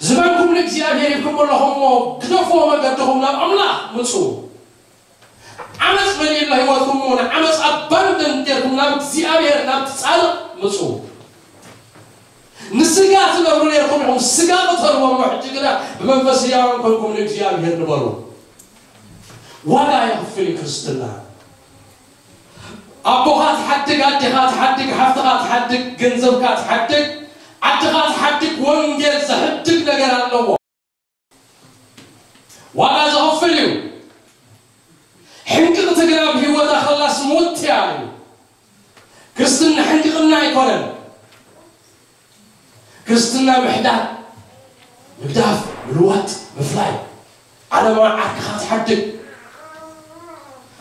ዝባንኩም ንእግዚኣብሔር ሂብኩም ኣለኹም እሞ ግደፍዎ መገድኹም ናብ ኣምላኽ ምፁ። ዓመፅ መሊእና ህይወትኩም እሞ ንዓመፅ ኣባንደን ጌርኩም ናብ እግዚኣብሔር ናብ ትፃድቕ ምፁ። ንስጋ ትነብሩ ነርኩም ኢኹም ስጋ ቅተልዎ እሞ ሕጂ ግና ብመንፈስ ህያዋን ኮንኩም ንእግዚኣብሔር ንበሩ። ዋጋ የኽፍል እዩ ክርስትና። ኣቦኻ ትሓድግ ኣዴኻ ትሓድግ ሓፍትኻ ትሓድግ ገንዘብካ ትሓድግ ዓድኻ ትሓድግ ወንጌል ዘሕድግ ነገር ኣለዎ። ዋጋ ዘኽፍል እዩ። ሕንቅቕቲ ግና ብህይወታ ከላስ ሞት እያ እዩ። ክርስትና ሕንቅቕና ኣይኮነን። ክርስትና ምሕዳር፣ ምግዳፍ፣ ምልዋጥ፣ ምፍላይ፣ ዓለማዊ ዓርክኻ ትሓድግ፣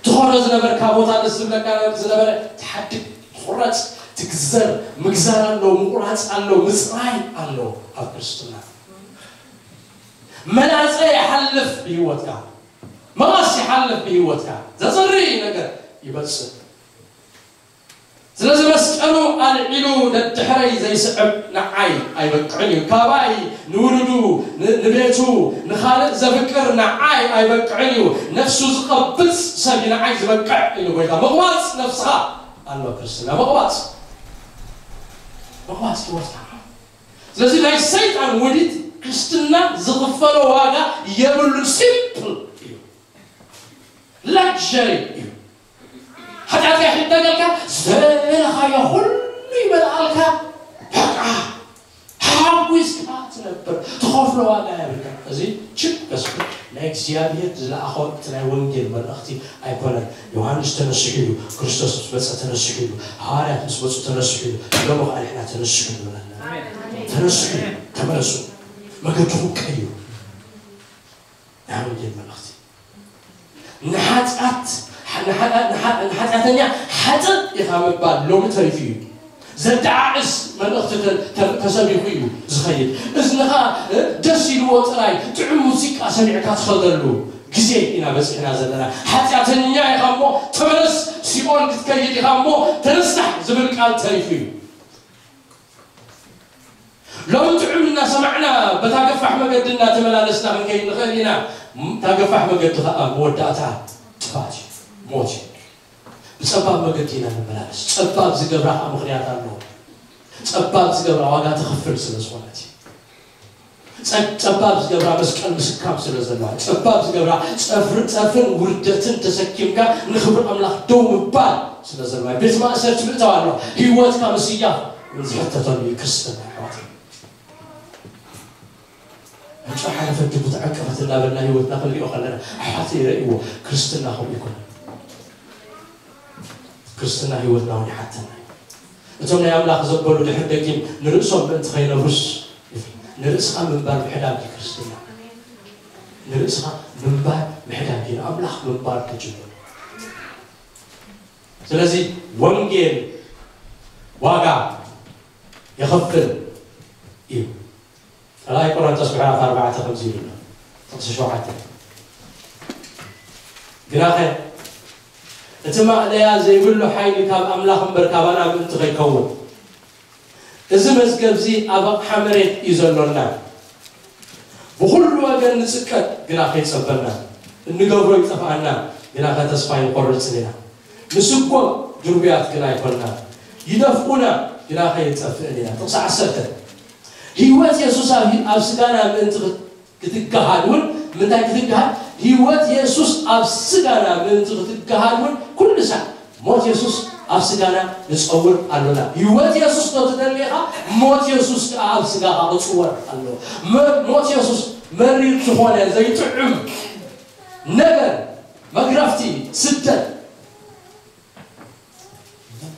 ትኾኖ ዝነበርካ ቦታ ደስ ዝብለካ ዝነበረ ትሓድግ፣ ትቑረፅ፣ ትግዘር፣ ምግዛር ኣሎ፣ ምቑራፅ ኣሎ፣ ምፅራይ ኣሎ። ኣብ ክርስትና መላፀ ይሓልፍ ብህይወትካ፣ መቐስ ይሓልፍ ብህይወትካ፣ ዘፅሪ ነገር ይበፅእ። ስለዚ መስቀሉ ኣልዒሉ ደድሕረይ ዘይስዕብ ንዓይ ኣይበቅዕን እዩ። ካባይ ንውሉዱ ንቤቱ ንኻልእ ዘፍቅር ንዓይ ኣይበቅዕን እዩ። ነፍሱ ዝቐብጽ ሰብ እዩ ንዓይ ዝበቅዕ ኢሉ ጎይታ። ምቕባጽ ነፍስኻ ኣሎ ክርስትና ምቕባጽ ምቕባጽ ህይወትካ። ስለዚ ናይ ሰይጣን ውዲት ክርስትና ዝኽፈሎ ዋጋ የብሉን። ሲምፕል እዩ። ላግሪ እዩ። ሓጢኣትካ ይሕደገልካ፣ ዝደለኻዮ ኩሉ ይመልኣልካ። በቃ ሓጒስካ ትነብር፣ ትኸፍሎ ዋጋ የብልካ። እዚ ችፕ ገስኩ ናይ እግዚኣብሔር ዝለኣኾ እቲ ናይ ወንጌል መልእኽቲ ኣይኮነን። ዮሃንስ ተነስሑ ኢሉ፣ ክርስቶስ ምስ መጸ ተነስሑ ኢሉ፣ ሃዋርያት ምስ መጹ ተነስሑ ኢሉ፣ ሎሚ ኸኣ ንሕና ተነስሑ ንብል ኣለና። ተነስሑ፣ ተመለሱ፣ መገድኹም ቀይሩ። ናይ ወንጌል መልእኽቲ ንሓጢኣት ንሓጢኣተኛ ሓጥእ ኢኻ ምባል ሎሚ ተሪፉ እዩ። ዘደዓዕስ መልእኽቲ ተሰቢኹ እዩ ዝኸይድ። እዝንኻ ደስ ኢልዎ ጥራይ ጥዑም ሙዚቃ ሰሚዕካ ትኸደሉ ግዜ ኢና በፂሕና ዘለና። ሓጢኣተኛ ኢኻ እሞ ተመለስ፣ ሲኦል ክትከይድ ኢኻ እሞ ተነሳሕ ዝብል ቃል ተሪፉ እዩ። ሎሚ ጥዑም እናሰማዕና በታ ገፋሕ መገዲ እናተመላለስና ክንከይድ ንኽእል ኢና። እታ ገፋሕ መገዲ ኸዓ መወዳእታ ጥፋት እዩ፣ ሞት እዩ። ብጸባብ መገዲ ኢና ንመላለስ። ጸባብ ዝገብራ ከዓ ምኽንያት ኣለዎ። ጸባብ ዝገብራ ዋጋ ትኽፍል ስለ ዝኾነት እዩ። ጸ- ጸባብ ዝገብራ መስቀል ምስካም ስለ ዘለዋ፣ ጸባብ ዝገብራ ጸፍር- ጸፍርን ውርደትን ተሰኪምካ ንኽብሪ ኣምላኽ ደው ምባል ስለ ዘለዋ፣ ቤት ማእሰርቲ ምእታው ኣለዋ። ህይወትካ ምስያፍ ዝሕተተሉ እዩ ክርስትና ኣሕዋት። ዕንጨ ሓለፈት ጅቡ ተዓንቀፈት እናበልና ህይወትና ክንሪኦ ከለና ኣሕዋት ይረእይዎ። ክርስትና ከምኡ ይኮነ። ክርስትና ህይወትና እውን ይሓተና እዩ። እቶም ናይ ኣምላኽ ዘበሉ ድሕር ደጊም ንርእሶም ምእንቲ ከይነብሩስ፣ ንርእስኻ ምንባር ምሕዳግ እዩ ክርስትና። ንርእስኻ ምንባር ምሕዳግ እዩ። ንኣምላኽ ምንባር ተጅምሩ። ስለዚ ወንጌል ዋጋ የኸፍል እዩ። ካልኣይ ቆሮንቶስ ምዕራፍ ኣርባዕተ ከምዚ ይብል ኣሎ። ጥቕሲ ሸውዓተ። ግናኸ እቲ ማእለያ ዘይብሉ ሓይሊ ካብ ኣምላኽ እምበር ካባና ምእንቲ ከይከውን፣ እዚ መዝገብዚ ኣብ ኣቕሓ መሬት እዩ ዘሎና። ብኹሉ ወገን ንጽቀጥ ግናኸ ይጸበና። እንገብሮ ይጠፍኣና ግናኸ ተስፋ ኣይንቆርጽን ኢና። ንስጎም ድርቡያት ግና ኣይኮንና። ይደፍኡና ግናኸ ይጠፍእን ኢና። ጥቕሲ ዓሰርተ። ህይወት የሱስ ኣብ ኣብ ስጋና ምእንቲ ክት- ክትገሃድ እውን ምንታይ ክትገሃድ? ህይወት የሱስ ኣብ ስጋና ምእንቲ ክትገሃድ እውን ኩሉ ሳዕ ሞት የሱስ ኣብ ስጋና ንጸውር ኣሎና። ህይወት የሱስ ዶ ትደሊ ኢኻ? ሞት የሱስ ከኣ ኣብ ስጋኻ ክጽወር ኣለዎ። መ- ሞት የሱስ መሪር ዝኾነ ዘይጥዕም ነገር፣ መግረፍቲ፣ ስደት፣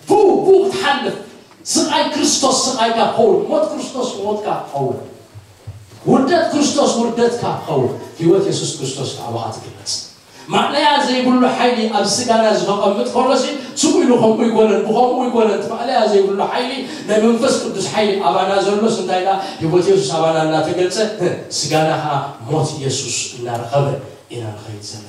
ብኡ ብኡ ክትሓልፍ። ስቓይ ክርስቶስ ስቓይካ ክኸውን፣ ሞት ክርስቶስ ሞትካ ክኸውን፣ ውርደት ክርስቶስ ውርደትካ ክኸውን፣ ህይወት የሱስ ክርስቶስ ከኣ ብኻ ትግለጽ። ማእለያ ዘይብሉ ሓይሊ ኣብ ስጋና ዝኸቐምጥ ከሎሲ ስቕ ኢሉ ከምኡ ይኮነን፣ ብኸምኡ ይኮነን። እቲ ማእለያ ዘይብሉ ሓይሊ ናይ መንፈስ ቅዱስ ሓይሊ ኣባና ዘሎስ እንታይ ደኣ ህይወት የሱስ ኣባና እናተገልጸ፣ ስጋና ከኣ ሞት የሱስ እናረኸበ ኢና ንኸይድ ዘለና።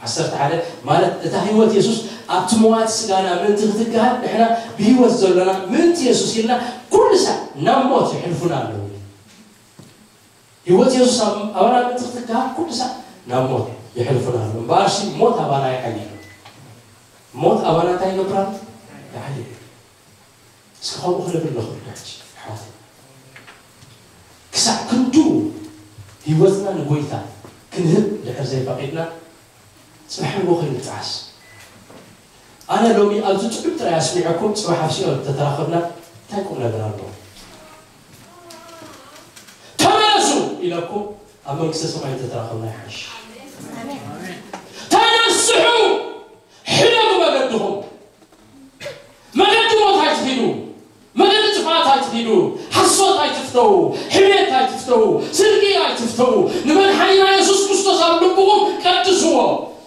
ዓሰርተ ሓደ ማለት እታ ህይወት የሱስ ኣብቲ መዋቲ ስጋና ምእንቲ ክትገሃድ ንሕና ብህይወት ዘሎና ምእንቲ የሱስ ኢልና ኩሉ ሳዕ ናብ ሞት ይሕልፉና ኣለዉ። ህይወት የሱስ ኣብ- ኣባና ምእንቲ ክትገሃድ ኩሉ ሳዕ ናብ ሞት ይሕልፉና ኣለዉ። እምበኣርሲ ሞት ኣባና ይዓሊ ኣሎ። ሞት ኣባና እንታይ ይገብር ኣሎ? ይዓሊ ኣሎ። እስኪ ከምኡ ክንብል ንኽእል ዶ ሕጂ ኣሕዋት? ክሳዕ ክንዱ ህይወትና ንጎይታ ክንህብ ድሕር ዘይፈቒድና ጽባሕ ንጎ ከይንጠዓስ። ኣነ ሎሚ ኣብዚ ጥዑም ጥራይ ኣስሚዐኩም ጽባሕ ኣብሲኦ ተተራኸብና እንታይ ቁም ነገር ኣለዎ? ተመለሱ ኢለኩም ኣብ መንግስተ ሰማይ ተተራኸብና ይሓይሽ። ተነስሑ፣ ሕደጉ መገድኹም። መገዲ ሞት ኣይትኺዱ፣ መገዲ ጥፍኣት ኣይትኺዱ፣ ሓሶት ኣይትፍተዉ፣ ሕሜት ኣይትፍተዉ፣ ስርቂ ኣይትፍተዉ። ንመድሓኒና የሱስ ክርስቶስ ኣብ ልብኹም ቀድስዎ፣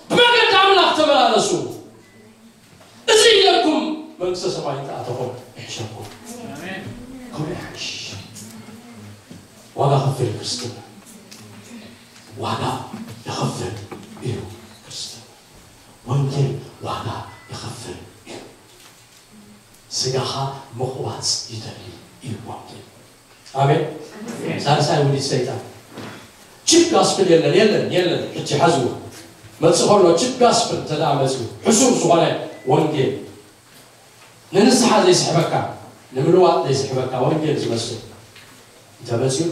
ብመገዲ ኣምላኽ ተመላለሱ። እዚ ኢለኩም መንግስተ ሰማይ እንተኣተኹም ይሕሸኩም። ከምኡ ይሓይሽ። ዋጋ ከፍል ክርስትና ዋጋ ይኸፍል እዩ። ክርስትና ወንጌል ዋጋ ይኸፍል እዩ። ስጋኻ ምቕዋፅ ይደሊ እዩ ወንጌል። ኣሜን። ሳልሳይ ውዲት ሰይጣን ቺፕ ጋስፕል የለን፣ የለን፣ የለን። ሕጂ ሓዝዎ መፅእ ከሎ ቺፕ ጋስፕል እንተ ደኣ መፅኡ ሕሱር ዝኾነ ወንጌል ንንስሓ ዘይስሕበካ ንምልዋጥ ዘይስሕበካ ወንጌል ዝመስል እንተ መፅኡ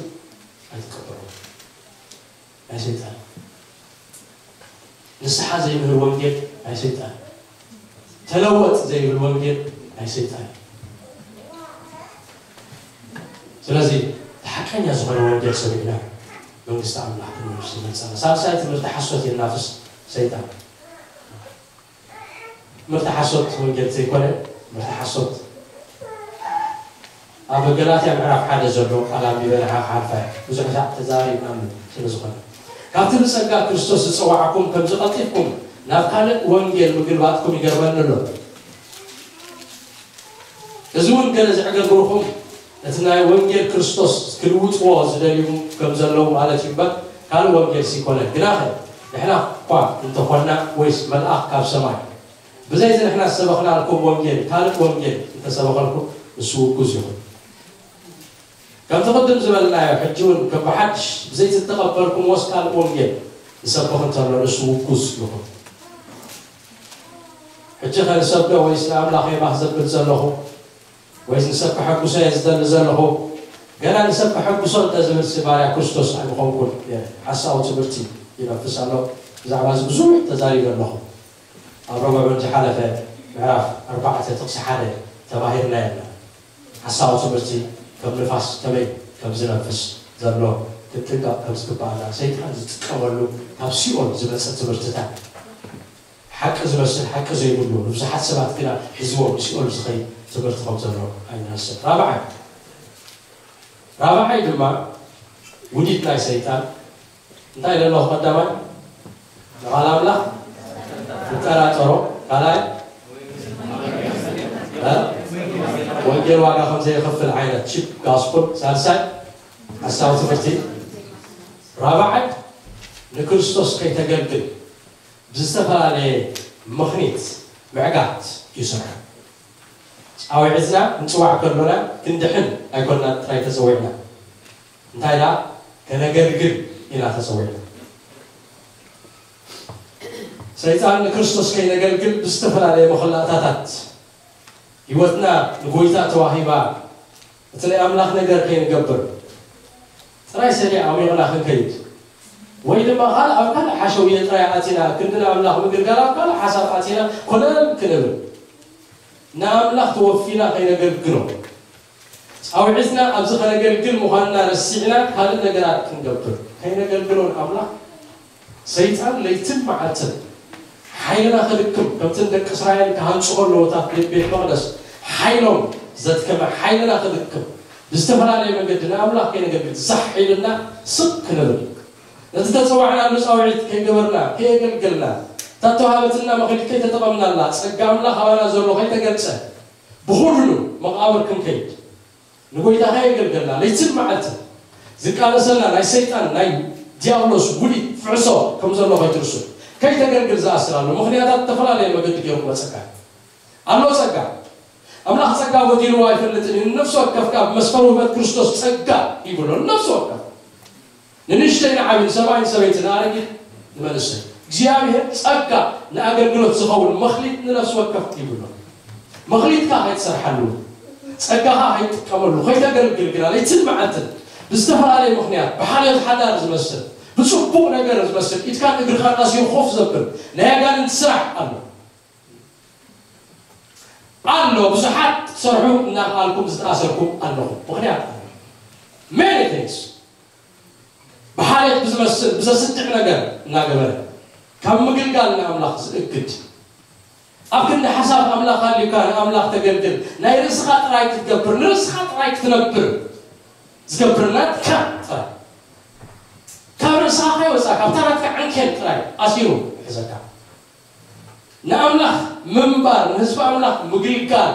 ኣይትቀበሎ። ናይ ሰይጣን ንስሓ ዘይምህር ወንጌል ናይ ሰይጣን ተለወጥ ዘይብል ወንጌል ናይ ሰይጣን። ስለዚ ሓቀኛ ዝኾነ ወንጌል ሰሚዕና መንግስቲ ኣምላኽ ክንወርስ ይመርጸና። ሳልሳይ ትምህርቲ ሓሶት የናፍስ ሰይጣን። ትምህርቲ ሓሶት ወንጌል ዘይኮነ ትምህርቲ ሓሶት ኣብ ገላትያ ምዕራፍ ሓደ ዘሎ ቃል ኣንቢበ ንዓ ክሓልፋ እየ። ብዙሕ ሰዓት ተዛሪብናሉ ስለ ዝኾነ ካብቲ ብጸጋ ክርስቶስ ዝጸዋዕኩም ከምዚ ቀልጢፍኩም ናብ ካልእ ወንጌል ምግልባጥኩም ይገርመኒ ኣሎ። እዚ እውን ገለ ዘዕገርግርኹም እቲ ናይ ወንጌል ክርስቶስ ክልውጥዎ ዝደልዩ ከም ዘለዉ ማለት እዩ እምበር ካልእ ወንጌል ሲኮነ። ግናኸ ንሕና እኳ እንተኾንና ወይስ መልኣኽ ካብ ሰማይ ብዘይ እዚ ንሕና ዝሰበኽናልኩም ወንጌል ካልእ ወንጌል እንተሰበኸልኩም ንሱ ውጉዝ ይኹን። ከምቲ ቅድም ዝበልናዮ ሕጂ እውን ከም ብሓድሽ ብዘይ ዝተቐበልኩምዎስ ካልእ ወንጌል ዝሰብኽ እንተሎ ንሱ ውጉዝ ይኹን። ሕጂ ኸ ንሰብ ዶ ወይስ ንኣምላኽ እየ ባህ ዘብል ዘለኹ? ወይስ ንሰብ ከሐጉሶ እየ ዝደሊ ዘለኹ? ገና ንሰብ ከሐጉሶ እንተዝብል ሲ ባርያ ክርስቶስ ኣይምኾንኩን ነይረ። ሓሳዊ ትምህርቲ ይነፍስ ኣሎ። ብዛዕባ እዚ ብዙሕ ተዛሪበ ኣለኹ። ኣብ ረቡዕ ዝሓለፈ ምዕራፍ ኣርባዕተ ጥቕሲ ሓደ ተማሂርና የለ። ሓሳዊ ትምህርቲ ከም ንፋስ ከመይ ከም ዝነፍስ ዘሎ ክንጥንቀቕ ከም ዝግባኣና፣ ሰይጣን ዝጥቀመሉ ካብ ሲኦል ዝመጸ ትምህርትታት፣ ሓቂ ዝመስል ሓቂ ዘይብሉ፣ ንብዙሓት ሰባት ግና ሒዝዎም ንሲኦል ዝኸይድ ትምህርቲ ከም ዘሎ ኣይንረስዕ። ራብዓይ ራብዓይ ድማ ውዲት ናይ ሰይጣን እንታይ ኢለ ኣለኹ? ቀዳማይ ንቓል ኣምላኽ ትጠራጠሮ፣ ካልኣይ እ? ወንጌል ዋጋ ከም ዘይኸፍል ዓይነት ቺፕ ጋስፕል፣ ሳልሳይ ሓሳዊ ትምህርቲ፣ ራብዓይ ንክርስቶስ ከይተገልግል ብዝተፈላለየ ምኽኒት ምዕጋት እዩ ስርሑ። ጻውዒትና ክንጽዋዕ ከሎና ክንድሕን ኣይኮንና ጥራይ ተጸዊዕና፣ እንታይ ደኣ ከነገልግል ኢና ተጸዊዕና። ሰይጣን ንክርስቶስ ከይነገልግል ብዝተፈላለየ መኸላእታታት ህይወትና ንጎይታ ተዋሂባ፣ እቲ ናይ ኣምላኽ ነገር ከይንገብር ጥራይ ሰዲያ ኣሚቕና ክንከይድ፣ ወይ ድማ ካልእ ኣብ ካልእ ሓሸውየ ጥራይ ኣቲና ክንዲ ንኣምላኽ ምግልጋል ኣብ ካልእ ሓሳብ ኣቲና ኮለል ክንብል፣ ንኣምላኽ ተወፊና ከይነገልግሎ፣ ጻውዒትና ኣብዚ ከነገልግል ምዃንና ረሲዕና ካልእ ነገራት ክንገብር ከይነገልግሎ ንኣምላኽ ሰይጣን ለይትን መዓልትን ሓይልና ክድክም፣ ከምቲ ንደቂ እስራኤል ክሃንጹ ከለዉ እታ ቤት መቕደስ ሓይሎም ዘድከመ፣ ሓይልና ክድክም፣ ብዝተፈላለየ መንገዲ ንኣምላኽ ከይነገልግል ዛሕ ኢልና ስቕ ክንብል፣ ነቲ ተጸዋዕናሉ ጻውዒት ከይገበርና፣ ከየገልገልና፣ እታ ተዋሃበትና መኽሊት ከይተጠቐምናላ፣ ጸጋ ኣምላኽ ኣባና ዘሎ ከይተገልጸ፣ ብኹሉ መቓብር ክንከይድ፣ ንጎይታ ከየገልገልና ለይትን መዓልትን ዝቃለሰና ናይ ሰይጣን ናይ ዲያብሎስ ውዲት ፍሕሶ ከም ዘሎ ከይትርስዑ። ከይተገልግል ዝኣስር ኣሎ። ምኽንያታት ዝተፈላለየ መገዲ ገይሩ ክመጸካ ኣሎ። ጸጋ ኣምላኽ ጸጋ ጎዲልዎ ኣይፈልጥን እዩ። ንነፍሲ ወከፍ ካብ መስፈር ውህበት ክርስቶስ ጸጋ ይብሎ። ንነፍሲ ወከፍ ንንእሽተይ ንዓብይን ሰብኣይን ሰበይትን ንኣረጊት ንመንእሰይ እግዚኣብሔር ጸጋ ንኣገልግሎት ዝኸውን መኽሊት ንነፍሲ ወከፍ ይብሎ። መኽሊትካ ከይትሰርሓሉ፣ ጸጋኻ ከይትጥቀመሉ፣ ከይተገልግል ግና ለይትን መዓልትን ብዝተፈላለየ ምኽንያት ብሓልዮት ሓዳር ዝመስል ብጽቡቕ ነገር ዝመስል ኢድካን እግርኻን ኣሲሩ ኮፍ ዘብል ናይ ኣጋንንቲ ስራሕ ኣሎ። ኣሎ ብዙሓት ክትሰርሑ እናኸኣልኩም ዝተኣሰርኩም ኣለኹም። ምኽንያት ኣሎ። Many things ብሓልዮት ብዝመስል ብዘስድዕ ነገር እናገበረ ካብ ምግልጋል ንኣምላኽ ዝእግድ፣ ኣብ ክንዲ ሓሳብ ኣምላኽ ኣልዩካ ንኣምላኽ ተገልግል፣ ናይ ርእስኻ ጥራይ ክትገብር፣ ንርእስኻ ጥራይ ክትነብር ዝገብር ናትካ ጥራይ፣ ካብ ርእስኻ ከይወጻ ካብታ ናትካ ዓንኬል ጥራይ ኣሲሩ ይሕዘካ። ንኣምላኽ ምንባር ንህዝቢ ኣምላኽ ምግልጋል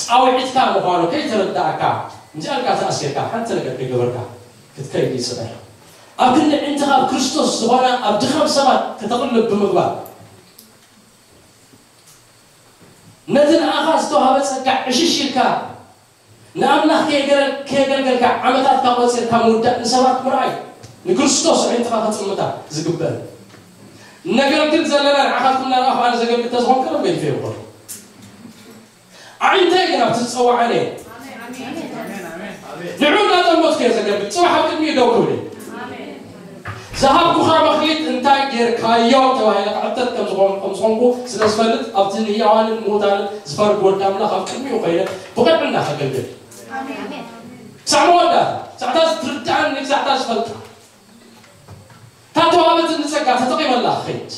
ጻውዒትካ ምዃኑ ከይተረዳእካ እንጂ ኣልካ ተኣሲርካ ሓንቲ ነገር ከይገበርካ ክትከይድ ይጽበ። ኣብ ክንዲ ዕንትኻ ኣብ ክርስቶስ ዝኾነ ኣብ ድኻም ሰባት ከተቕልብ ብምግባር ነቲ ንኣኻ ዝተዋህበ ጸጋ ዕሽሽ ኢልካ ንኣምላኽ ከየገረ- ከየገልገልካ ዓመታትካ ቆጺርካ ምውዳእ ንሰባት ምርኣይ ንክርስቶስ ኣዒንትኻ ክጥምታ ዝግበር። ነገልግል ዘለና ንዓኻትኩም እናረኣኹ ኣነ ዘገልግል ተዝኾን ቀደም ገዲፈ ይኾን ኣዒንተይ ግን ኣብቲ ዝጸዋዓነ ንዑ እናጠመትኩ እየ ዘገልግል ጽባሕ ኣብ ቅድሚኡ ደው ክብል እየ። ዝሃብኩኻ መኽሊት እንታይ ጌርካዮ ተባሂለ ክሕተት ከም ዝኾን- ከም ዝኾንኩ ስለ ዝፈልጥ ኣብቲ ንህያዋንን ምዉታንን ዝፈርድ ወዲ ኣምላኽ ኣብ ቅድሚኡ ኮይነ ብቕንዕና ከገልግል ክሳዕ መወዳእታ ክሳዕታ ዝትርድኣኒ ክሳዕታ ዝፈልጣ እታ ተዋህበትኒ ጸጋ ተጠቒመላ ክኸይድ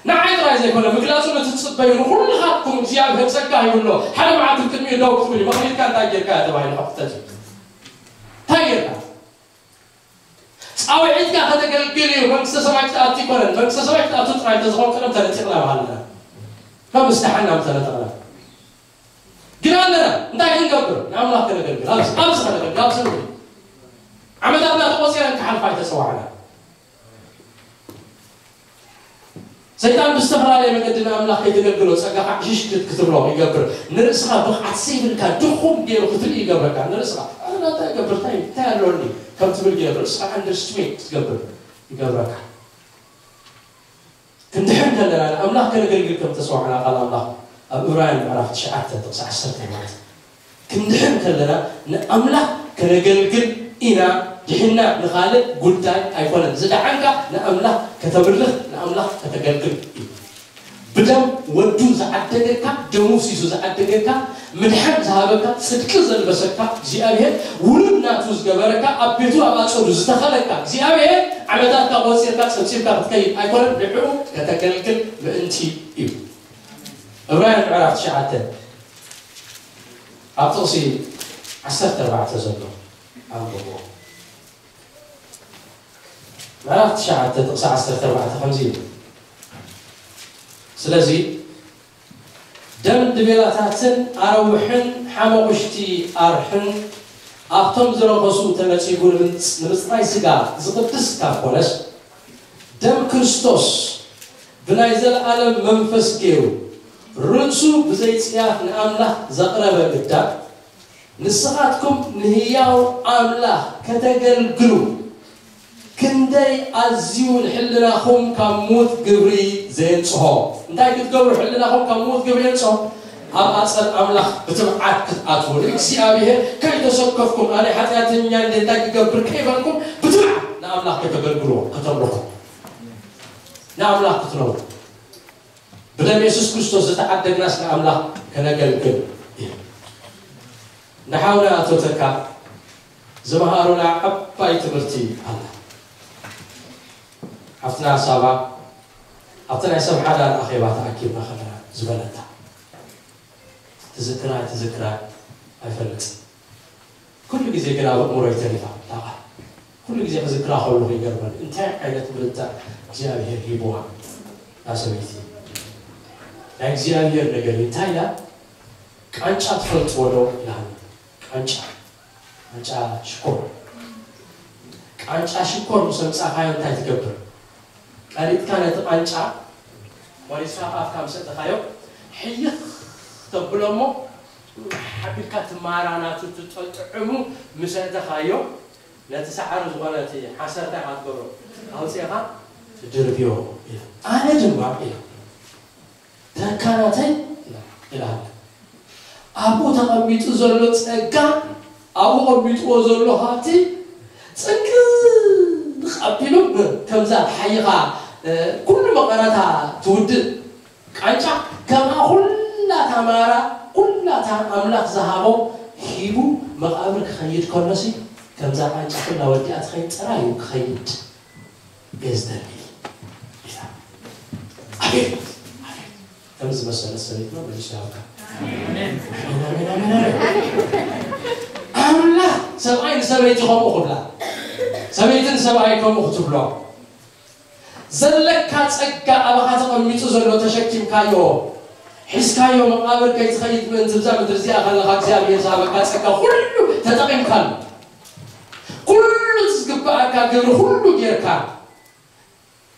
ንዓይ ጥራይ ዘይኮነ ምግላጹ ነቲ ትጽበዩ ንኹልኻትኩም እግዚኣብሔር ጸጋ ይብሎ ሓደ መዓልቲ ቅድሚኡ ደው ክትብል እዩ መኽሊትካ እንታይ ጌርካዮ ተባሂሉ ክሕተት እዩ እንታይ ጌርካ ጻውዒትካ ከተገልግል እዩ መንግስተ ሰማይ ክትኣቱ ይኮነን መንግስተ ሰማይ ክትኣቱ ጥራይ እንተዝኾን ቀደም ተነጢቕና ምሃለና ከም ምስዳሓና ምተነጠቕና ግን ኣለና እንታይ ክንገብር ንኣምላኽ ከነገልግል ኣብዚ ኣብዚ ከነገልግል ኣብዚ ንብል ዓመታትና ተቆፂረን ክሓልፋ ኣይተፀዋዕና ሰይጣን ብዝተፈላለየ መገዲ ንኣምላኽ ከይተገልግሎ ጸጋኻ ዕሽሽ ክትብሎ ይገብር ንርእስኻ ብቕዓት ዘይብልካ ድኹም ገይሩ ክትርኢ ይገብረካ ንርእስኻ ኣነ እንታይ ይገብር እንታይ እንታይ ኣለኒ ከም ትብል ገይሩ ርእስኻ ኣንደርስትሜት ክትገብር ይገብረካ ክንድሕን ከለና ንኣምላኽ ከነገልግል ከም ተሰዋዕና ቃል ኣምላኽ ኣብ ዕብራውያን ምዕራፍ ትሽዓተ ጥቕሲ ዓሰርተ ማለት ክንድሕን ከለና ንኣምላኽ ከነገልግል ኢና። ድሕና ንኻልእ ጉዳይ ኣይኮነን። ዝደሓንካ ንኣምላኽ ከተምልኽ፣ ንኣምላኽ ከተገልግል እዩ። ብደም ወዱ ዝዓደገካ፣ ደሙ ፍሲሱ ዝዓደገካ፣ ምድሓን ዝሃበካ፣ ጽድቂ ዘልበሰካ እግዚኣብሔር፣ ውሉድ ናቱ ዝገበረካ፣ ኣብ ቤቱ ኣብ ኣጸዱ ዝተኸለካ እግዚኣብሔር፣ ዓመታትካ ቆጺርካ ጸብጺብካ ክትከይድ ኣይኮነን፣ ንዕኡ ከተገልግል ምእንቲ እዩ። ዕብራውያን ምዕራፍ ትሽዓተ ኣብ ጥቕሲ ዓሰርተ ኣርባዕተ ዘሎ ኣንብብዎ። ምዕራፍ ትሽዓተ ጥቕሲ ዓሰርተ ኣርባዕተ ከምዚ ይብል፣ ስለዚ ደም ድቤላታትን ኣረውሕን ሓመቑሽቲ ኣርሕን ኣብቶም ዝረኸሱ ተነጺጉ ንምጽ-፣ ንምጽራይ ስጋ ዝቕድስ ካብ ኮነስ፣ ደም ክርስቶስ ብናይ ዘለኣለም መንፈስ ገይሩ ርእሱ ብዘይ ጽያፍ ንኣምላኽ ዘቕረበ ግዳ፣ ንስኻትኩም ንህያው ኣምላኽ ከተገልግሉ ክንደይ ኣዝዩ ንሕልናኹም ካብ ምዉት ግብሪ ዘየንጽሆ። እንታይ ክትገብሩ ሕልናኹም ካብ ምዉት ግብሪ የንጽሆ? ኣብ ኣጸድ ኣምላኽ ብትብዓት ክትኣትዉ፣ ንእግዚኣብሔር ከይተሰከፍኩም፣ ኣነ ሓጢኣተኛ እንደ እንታይ ክገብር ከይበልኩም፣ ብትብዓት ንኣምላኽ ከተገልግልዎ፣ ከተምልኹ፣ ንኣምላኽ ክትነብሩ። ብደም የሱስ ክርስቶስ ዝተዓደግናስ ንኣምላኽ ከነገልግል እዩ። ንሓውና ኣቶ ተካ ዝመሃሩና ዓባይ ትምህርቲ ኣላ። ሓፍትና ሳባ ኣብቲ ናይ ሰብ ሓዳር ኣኼባ ተኣኪብና ከለና ዝበለታ፣ ትዝክራ ኣይትዝክራ ኣይፈልጥን። ኩሉ ግዜ ግን ኣብ ኣእምሮይ ተሪፋ እታ ቃል። ኩሉ ግዜ ክዝክራ ከለኹ ይገርመኒ። እንታይ ዓይነት ምልክታ እግዚኣብሔር ሂብዋ እታ ሰበይቲ? ናይ እግዚኣብሔር ነገር እዩ። እንታይ ኢላ? ቃንጫ ትፈልጥዎ ዶ? ኢላኒ። ቃንጫ፣ ቃንጫ ሽኮር። ቃንጫ ሽኮር ምስ ኣምጻእካዮ እንታይ ትገብር? ቀሪጥካ ነቲ ቃንጫ ቆሪስካ ኣፍካ ምስ ኣእተኻዮ፣ ሕይኽ ተብሎ እሞ፣ ሓቢልካ እቲ ማራ ናቱ፣ እቲ ጥዑሙ ምስ ኣእተኻዮ፣ ነቲ ሰዓሪ ዝኾነ እቲ ሓሰር እንታይ ኢኻ ትገብሮ? ኣውጺእኻ ትድርብዮ ኢላ። ኣነ ድማ ኢላ፣ ተካ ናተይ ኢላ፣ ኢላ። ኣብኡ ተቐሚጡ ዘሎ ጸጋ፣ ኣብኡ ቀሚጥዎ ዘሎ ሃብቲ ጽንቅቕ ኣቢሉ፣ ከምዛ ሓይኻ፣ እ፣ ኩሉ መቐረታ ትውድእ ቃንጫ፣ ከምኣ ኩላታ ማራ፣ ኩላታ ኣምላኽ ዝሃቦ ሂቡ መቓብር ክኸይድ ከሎሲ፣ ከምዛ ቃንጫ ኩላ ወዲኣ ትኸይድ ጥራይ እዩ ክኸይድ። እየ ዝደሊ ኢላ። ኣቤት! ኣቤት! ከም ዝመሰለት ሰበይትና መሊሱ ይሃብካ። ኣሜን፣ ኣሜን፣ ኣሜን፣ ኣሜን፣ ኣሜን። ኣምላኽ ሰብኣይ ንሰበይቲ ከምኡ ክብላ፣ ሰበይቲ ንሰብኣይ ከምኡ ክትብሎ፣ ዘለካ ጸጋ ኣባኻ ተቐሚጡ ዘሎ ተሸኪምካዮ፣ ሒዝካዮ መቓብር ከይትኸይድ ምእንቲ ብዛ ምድሪ እዚኣ ከለኻ እግዚኣብሔር ዝሃበካ ጸጋ ኩሉ ተጠቒምካሉ። ኩሉ ዝግብኣካ ግብሪ ኩሉ ጌርካ፣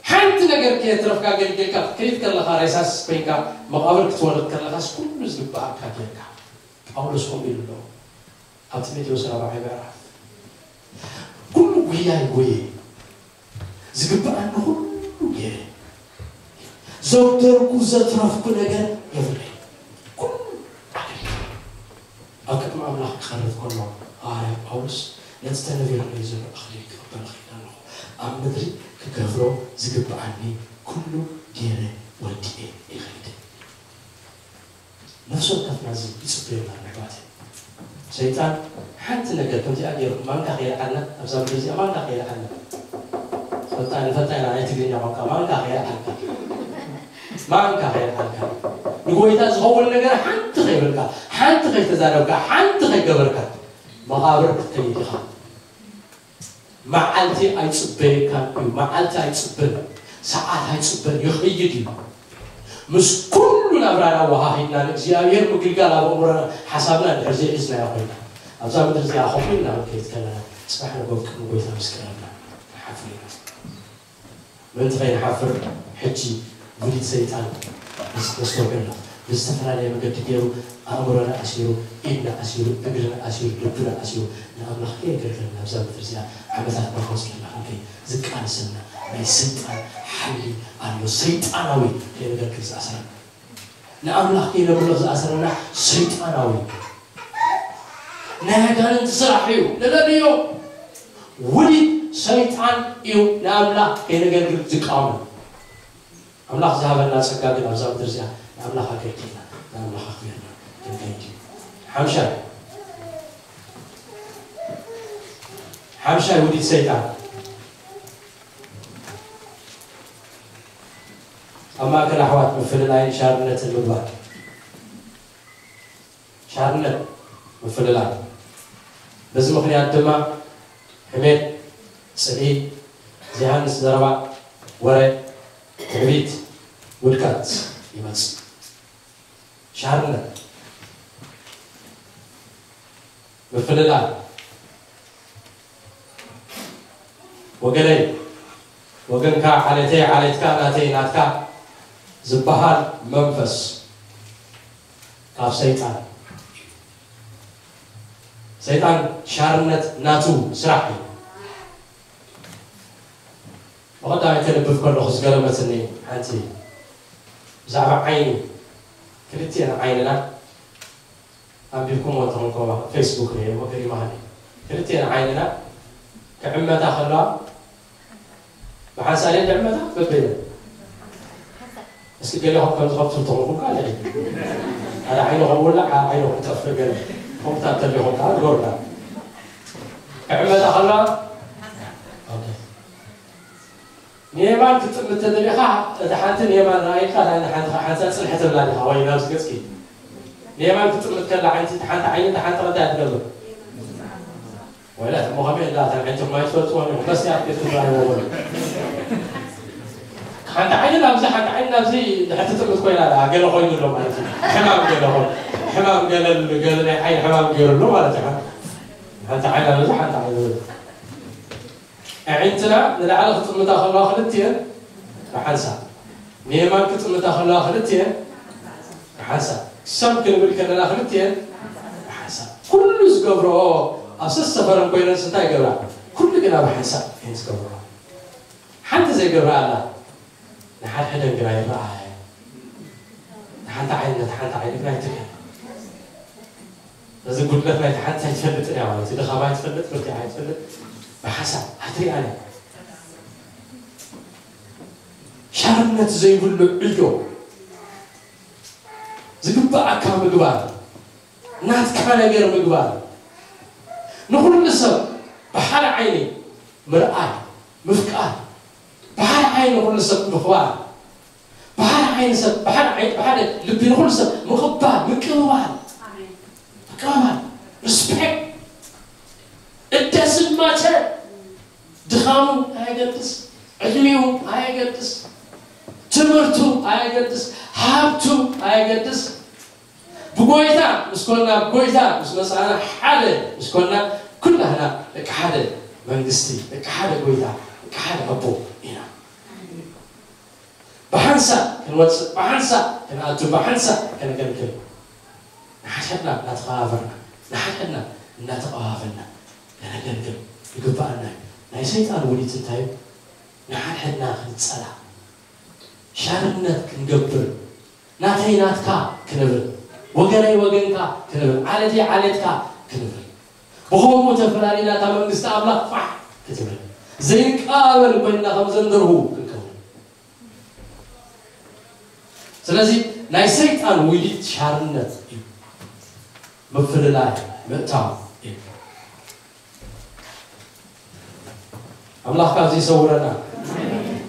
ሓንቲ ነገር ከየትረፍካ ኣገልጊልካ ክትከይድ ከለኻ፣ ሬሳስ ኮይንካ መቓብር ክትወርድ ከለኻስ ኩሉ ዝግብኣካ ጌርካ። ጳውሎስ ከምኡ ኢሉ ኣሎ ኣብ ጢሞቴዎስ ራብዓይ ምዕራፍ፣ ኩሉ ጉያይ ጎየ፣ ዝግብኣኒ ኩሉ ገይረ፣ ዘጉደልኩ ዘትረፍኩ ነገር የብለይ። ኩሉ ኣገልጊለ። ኣብ ቅድሚ ኣምላኽ ክቐርብ ከሎ፣ ሃዋርያ ጳውሎስ፣ ነቲ ተነቢሩለይ ዘሎ ኣኽሊል ክቕበል እኸይድ ኣለኹ። ኣብ ምድሪ ክገብሮ ዝግብኣኒ ኩሉ ገይረ ወዲኤ ይኸይድ። ነፍሲ ወከፍና እዚ ይጽበየና ኣሎ፣ ኣሕዋተይ። ሰይጣን ሓንቲ ነገር ከምዚኣ ገይሩ ማንካ ከየልዓልና፣ ኣብዛ ምድሪ እዚኣ ማንካ ከየልዓልና። ፈጣን፣ ፈጣን ናይ ትግርኛ ቋንቋ ማንካ ከየልዓልካ። ማንካ ከየልዓልካ። ንጎይታ ዝኸውን ነገር ሓንቲ ከይበልካ፣ ሓንቲ ከይተዛረብካ፣ ሓንቲ ከይገበርካ፣ መቓብር ክትከይድ ኢኻ። መዓልቲ ኣይጽበየካን እዩ። መዓልቲ ኣይጽበን፣ ሰዓት ኣይጽበን፣ ይኸይድ እዩ። ምስ ኩሉ ናብራና ኣወሃሂድና ንእግዚኣብሔር ምግልጋል ኣብ ኣእምሮና፣ ሓሳብና እንድሕር ዘይሒዝናዮ ኮይና፣ ኣብዛ ምድሪ እዚኣ ከምኡ ኢልና ክንከይድ ከለና፣ ጽባሕ ንግሆ ቅድሚ ጎይታ ምስ ቀረብና ንሓፍር ኢና። ምእንቲ ከይንሓፍር፣ ሕጂ ውዲት ሰይጣን ምስ-፣ ነስተውዕል ኣሎ። ብዝተፈላለየ መገዲ ገይሩ ኣእምሮና ኣሲሩ፣ ኢድና ኣሲሩ፣ እግርና ኣሲሩ፣ ልብና ኣሲሩ፣ ንኣምላኽ ከየገልገልና ኣብዛ ምድሪ እዚኣ ዓመታት እናቖጸረና ክንከይድ ዝቃለሰልና፣ ናይ ሰይጣን ሓይሊ ኣሎ። ሰይጣናዊ ከይነገልግል ዝኣስረና፣ ንኣምላኽ ከይነምልኽ ዝኣስረና ሰይጣናዊ፣ ናይ ኣጋንንቲ ስራሕ እዩ። ንለልዮ። ውዲት ሰይጣን እዩ ንኣምላኽ ከይነገልግል ዝቃወም። ኣምላኽ ዝሃበና ጸጋ ግን ኣብዛ ምድሪ እዚኣ ንኣምላኽ ኣገልጊልና፣ ንኣምላኽ ኣኽቢርና ክንከይድ እዩ። ሓምሻይ፣ ሓምሻይ ውዲት ሰይጣን ኣብ ማእከል ኣሕዋት ምፍልላይን ሻርነትን ምግባር። ሻርነት፣ ምፍልላይ። በዚ ምኽንያት ድማ ሕሜት፣ ጽልኢ፣ ዘይሃንስ ዘረባ፣ ወረ፣ ትዕቢት፣ ውድቀት ይመጽእ። ሻርነት፣ ምፍልላይ፣ ወገነይ፣ ወገንካ፣ ዓሌተይ፣ ዓሌትካ፣ ናተይ፣ ናትካ ዝበሃል መንፈስ ካብ ሰይጣን። ሰይጣን ሻርነት ናቱ ስራሕ እዩ። ብቐዳማይ ከንብብ ከለኹ ዝገረመትኒ ሓንቲ ብዛዕባ ዓይኒ፣ ክልቲኤን ዓይንና ኣንቢብኩምዎ እንተኾንኩም ኣብ ፌስቡክ ርኤዎ፣ ገሪማኒ። ክልቲኤን ዓይንና ክዕመታ ከለዋ፣ ብሓንሳእ ድየን ዝዕመታ? በበይነን? እስኪ ገሊኹም ከም ዝኸፍቱ እንተኾንኩም ከኣ ልዒሉ። ሓደ ዓይኑ ክውላዕ፣ ሓደ ዓይኑ ክጠፍእ ገለ። ከምኡታት እንተሊኹም ከኣ ግበሩላ። ክዕመታ ከለዋ፣ ኦኬ። ንየማን ክትጥምት ተደሊኻ፣ እታ ሓንቲ ንየማን ረኣይካ፣ እታ ሓንቲ ሓንሳእ ጽንሕ ትብላ ዲኻ ወይ ናብዚ ገጽኪ? ንየማን ክትጥምት ከላ ዓይንቲ፣ እታ ሓንቲ ዓይኒ፣ እታ ሓንቲ እንታይ ትገብር? ወላ እሞ ከመይ እንዳ እታ ዓይንትኩም ኣይትፈልጥዎን ኢኹም፣ በስቲ ኣብ ቤት ትዛረብዎ በሉ። ሓንቲ ዓይኒ ናብዚ፣ ሓንቲ ዓይኒ ናብዚ እንድሕር ትጥምት ኮይና ደኣ ገለ ኮይኑ ኣሎ ማለት እዩ። ሕማም ገለ ኮይኑ፣ ሕማም ገለ፣ ገለ ናይ ዓይኒ ሕማም ገይሩ ኣሎ ማለት እዩ። ሓንቲ ዓይኒ ናብዚ፣ ሓንቲ ዓይኒ ናብዚ። ኣዒንትና ንላዕሊ ክጥምታ ከለዋ ክልቲኤን ብሓንሳብ፣ ንየማን ክጥምታ ከለዋ ክልቲኤን ብሓንሳብ፣ ሰም ክንብል ከለና ክልቲኤን ብሓንሳብ። ኩሉ ዝገብርኦ ኣብ ሰሰፈረን ኮይነን እንታይ ይገብራ? ኩሉ ግና ብሓንሳብ እየን ዝገብርኦ። ሓንቲ ዘይገብራ ኣላ። ንሓድሕደን ግና ይረኣያ። ንሓንቲ ዓይኒ ነታ ሓንቲ ዓይኒ ግና ይትርያ። እዚ ጉድለት ናይቲ ሓንቲ ኣይትፈልጥን እያ ማለት እዩ። ድኻማ ኣይትፈልጥ፣ ብርቲዓ ኣይትፈልጥ፣ ብሓሳብ ኣይትሪኣን እያ። ሻርነት ዘይብሉ ዕዮ፣ ዝግብኣካ ምግባር፣ ናትካ ነገር ምግባር፣ ንኹሉ ሰብ ብሓደ ዓይኒ ምርኣይ፣ ምፍቃር፣ ብሓደ ዓይኒ ንኹሉ ሰብ ምኽባር፣ ብሓደ ዓይኒ ሰብ፣ ብሓደ ዓይኒ፣ ብሓደ ልቢ ንኹሉ ሰብ ምቕባል፣ ምቅብባል፣ ምቅብባል፣ ሪስፔክት። It doesn't matter። ድኻሙ ኣየገድስ፣ ዕድሚኡ ኣየገድስ፣ ትምህርቱ ኣየገድስ፣ ሃብቱ ኣየገድስ። ብጎይታ ምስ ኮና፣ ብጎይታ ምስ መጻና፣ ሓደ ምስ ኮና፣ ኩላህና ደቂ ሓደ መንግስቲ፣ ደቂ ሓደ ጎይታ፣ ደቂ ሓደ ኣቦ ኢና። ብሓንሳብ ክንወጽእ፣ ብሓንሳብ ክንኣቱ፣ ብሓንሳብ ከነገልግል፣ ንሓድሕድና እናተኸባበርና፣ ንሓድሕድና እናተቐባበልና ከነገልግል ይግብኣና እዩ። ናይ ሰይጣን ውዲት እንታይ እዩ? ንሓድሕድና ክንጸላ፣ ሻርነት ክንገብር፣ ናተይ ናትካ ክንብል፣ ወገነይ ወገንካ ክንብል፣ ዓሌተይ ዓሌትካ ክንብል፣ ብኸምኡ ተፈላሊና እታ መንግስቲ ኣምላኽ ፋሕ ክትብል፣ ዘይንቀባበል ኮይንና ከም ዘንደርሁ ክንከውን። ስለዚ ናይ ሰይጣን ውዲት ሻርነት እዩ፣ ምፍልላይ፣ ምእታው እዩ። ኣምላኽ ካብዚ ይሰውረና።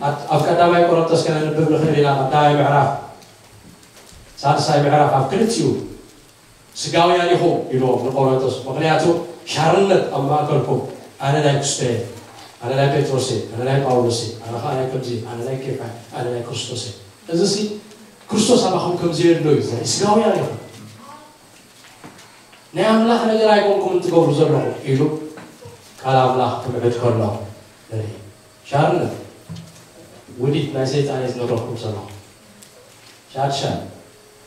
ኣብ፣ ኣብ ቀዳማይ ቆሮንቶስ ከነንብብ ንኽእል ኢና። ቀዳማይ ምዕራፍ፣ ሳልሳይ ምዕራፍ፣ ኣብ ክልቲኡ ስጋውያን ኢኹም ኢልዎም ንቆሮንቶስ። ምኽንያቱ ሻርነት ኣብ ማእከልኩም፣ ኣነ ናይ ክስቶ እየ፣ ኣነ ናይ ጴጥሮስ እየ፣ ኣነ ናይ ጳውሎስ እየ፣ ኣነ ኸዓ ናይ ከምዚ፣ ኣነ ናይ ኬፋ፣ ኣነ ናይ ክርስቶስ እየ። እዚሲ ክርስቶስ ኣባኹም ከም ዘየሎ እዩ ዘርኢ። ስጋውያን ኢኹም። ናይ ኣምላኽ ነገር ኣይኮንኩምን ትገብሩ ዘለኹም ኢሉ ቃል ኣምላኽ ክምዕድ ከሎ ንርኢ። ሻርነት ውዲት ናይ ሰይጣን እየ ዝነግረኩም ዘለኹ። ሻድሻይ፣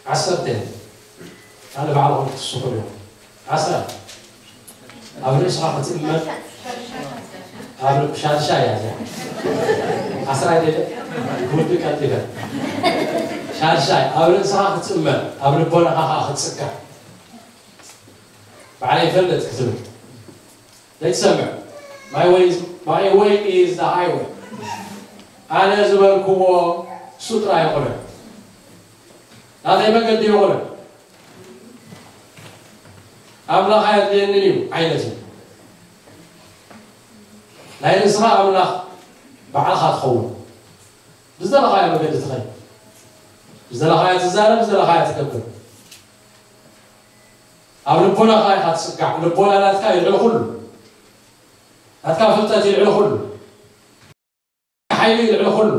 ዓሰርተ፣ ካልእ ባዕልኹም ክትስኹ ኢኹም። ዓስራ፣ ኣብ ርእስኻ ክትእመን፣ ኣብ ሻድሻይ እያ እዚኣ። ዓስራይ ደለ ክውድእ ቀልጢፈ። ሻድሻይ፣ ኣብ ርእስኻ ክትእመን፣ ኣብ ልቦናኻ ኸዓ ክትጽካዕ። ባዕለይ ይፈልጥ ክትብል ዘይትሰምዕ። My way is, my way is the highway። ኣነ ዝበልክዎ እሱ ጥራይ ይኹነ፣ ናተይ መገዲ ይኹነ። ኣምላኽ ኣየድልየንን እዩ ዓይነት እዩ። ናይ ርእስኻ ኣምላኽ ባዕልኻ ትኸውን። ብዝደለኻዮ መገዲ ትኸይድ። ብዝደለኻዮ ትዛረብ፣ ብዝደለኻዮ ትገብር። ኣብ ልቦናኻ ኢኻ ትጽጋዕ። ልቦና ናትካ ይልዕል ኩሉ። ናትካ ፍልጠት ይልዕል ኩሉ። ሓይሊ ይልዕል ኩሉ።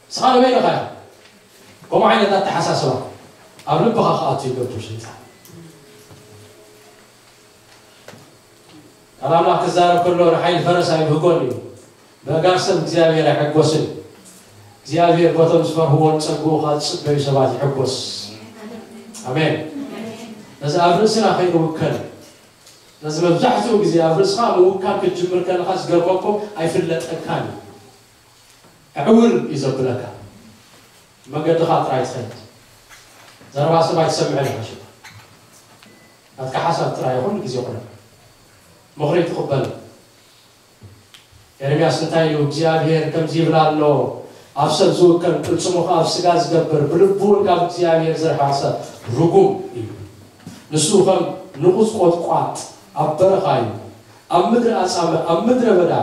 ንስኻ ንበይንኻ ኢኻ። ከምኡ ዓይነት ኣተሓሳስባ ኣብ ልብኻ ክኣቱ ይገብር ሰይጣን። ቃል ኣምላኽ ክዛረብ ከሎ ንሓይሊ ፈረስ ኣይብህጎን እዩ። በእጋር ሰብ እግዚኣብሔር ኣይሕጎስን። እግዚኣብሔር በቶም ዝፈርህዎ ንጸግኡ ካብ ዝጽበዩ ሰባት ይሕጎስ። ኣሜን። ነዚ ኣብ ርእስና ከይንውከል፣ ነዚ መብዛሕትኡ ግዜ ኣብ ርእስኻ ምውካል ክትጅምር ከለኻ ዝገርመኩም ኣይፍለጠካን እዩ። ዕውር እዩ ዘብለካ። መገድኻ ጥራይ ትኸይድ። ዘረባ ሰብ ኣይትሰምዕን ኢኻ ሽባ። ናትካ ሓሳብ ጥራይ ኩሉ ግዜ ኩነ። ምኽሪ ትቕበል። ኤርምያስ እንታይ ኢሉ? እግዚኣብሔር ከምዚ ይብል ኣሎ፣ ኣብ ሰብ ዝውከል ቅልጽሙ ከኣ ኣብ ስጋ ዝገብር ብልቡ እውን ካብ እግዚኣብሔር ዝርሓቐ ሰብ ርጉም እዩ። ንሱ ከም ንቑጽ ቆጥቋጥ ኣብ በረኻ እዩ፣ ኣብ ምድሪ ኣጻምእ፣ ኣብ ምድረ በዳ፣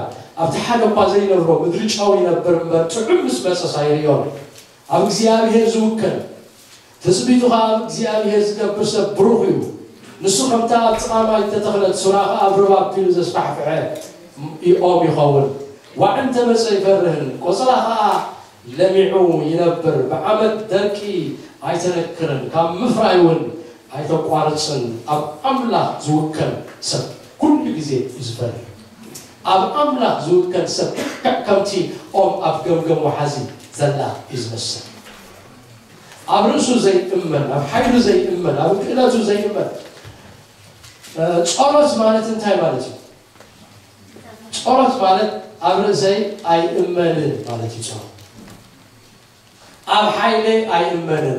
ኣብቲ ሓደ እኳ ዘይነብሮ ምድሪ ጨው ይነብር እምበር ጥዑም ምስ መጸስ ኣይርእዮን። ኣብ እግዚኣብሔር ዝውከል ትጽቢቱ ኸኣ ኣብ እግዚኣብሔር ዝገብር ሰብ ብሩኽ እዩ። ንሱ ከምታ ኣብ ጥቓ ማይ እተተኽለት ሱራ ኸኣ ኣብ ሩባ ኣቢሉ ዘስፋሕፍሐ ኦም ይኸውን። ዋዒ እንተ መጸ ኣይፈርህን፣ ቆጸላ ኸኣ ለሚዑ ይነብር። ብዓመት ደርቂ ኣይተነክርን፣ ካብ ምፍራይ እውን ኣይተቋርጽን። ኣብ ኣምላኽ ዝውከል ሰብ ኩሉ ግዜ እዩ ዝፈርህ። ኣብ ኣምላኽ ዝውከል ሰብ ልክዕ ከምቲ ኦም ኣብ ገምገም ወሓዚ ዘላ እዩ ዝመስል። ኣብ ርእሱ ዘይእመን፣ ኣብ ሓይሉ ዘይእመን፣ ኣብ ክእለቱ ዘይእመን። እ፣ ጸሎት ማለት እንታይ ማለት እዩ? ጸሎት ማለት ኣብ ርእሰይ ኣይእመንን ማለት እዩ። ጸሎት ኣብ ሓይለይ ኣይእመንን።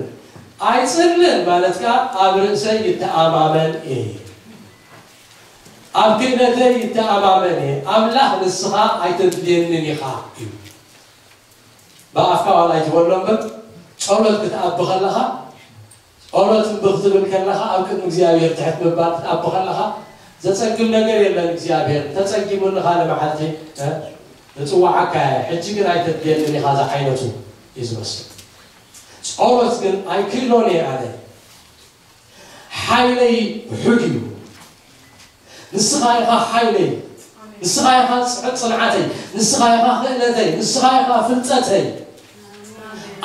ኣይጽልን ማለት ከኣ ኣብ ርእሰይ ይተኣማመን እየ። ኣብ ክእለተይ ይተኣማመን እየ። ኣምላኽ ንስኻ ኣይተድልየንን ኢኻ እዩ። ብኣፍካ ዋላ ኣይትበሎ እምበር፣ ጸሎት ክትኣቢ ከለኻ፣ ጸሎት እምቢ ክትብል ከለኻ፣ ኣብ ቅድሚ እግዚኣብሔር ትሕት ምባል ክትኣቢ ከለኻ፣ ዘጸግም ነገር የለን። እግዚኣብሔር፣ "ተጸጊሙኒ ካልእ መዓልቲ፣ እ፣ እጽውዓካ እየ፣ ሕጂ ግን ኣይተድልየንን ኢኻ" ዝዓይነቱ እዩ ዝመስል። ጸሎት ግን ኣይክእሎን እየ ኣነ። ሓይለይ ውሑድ እዩ። ንስኻ ኢኻ ሓይለይ፣ ንስኻ ኢኻ ጽ-፣ ጽንዓተይ፣ ንስኻ ኢኻ ክእለተይ፣ ንስኻ ኢኻ ፍልጠተይ።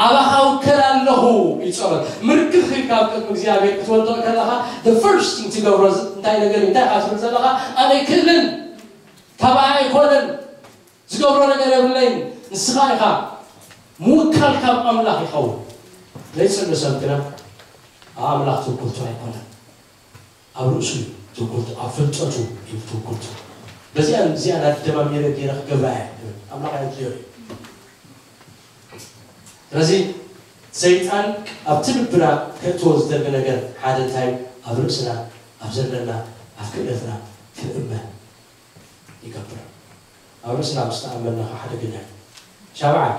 ኣባኻ ውከል ኣለኹ እዩ ጸሎት። ምርክኽ ኢልካ ኣብ ቅድሚ እግዚኣብሔር ክትወድቕ ከለኻ፣ the first thing ትገብሮ ዝ-፣ እንታይ ነገር እዩ? እንታይ ኢኻ ትብል ዘለኻ? ኣነ ኣይክእልን፣ ካባይ ኣይኮነን፣ ዝገብሮ ነገር የብለይን። ንስኻ ኢኻ ምውካል ካብ ኣምላኽ ይኸውን። ዘይጽሊ ሰብ ግና ኣብ ኣምላኽ ትውክልቱ ኣይኮነን። ኣብ ርእሱ እዩ ትውክልቱ፣ ኣብ ፍልጠቱ እዩ ትውክልቱ። በዚኣ፣ እዚኣ ናት ደማሚረ ገይረ ክገብራ እየ ትብል። ኣምላኽ ኣየድልዮ እዩ። ስለዚ ሰይጣን ኣብቲ ልብና ከእትዎ ዝደሊ ነገር ሓደ እንታይ እዩ? ኣብ ርእስና፣ ኣብ ዘለና፣ ኣብ ክእለትና ክንእመን ይገብር። ኣብ ርእስና ምስ ተኣመንና ኸዓ ሓደገኛ እዩ። ሻብዓይ፣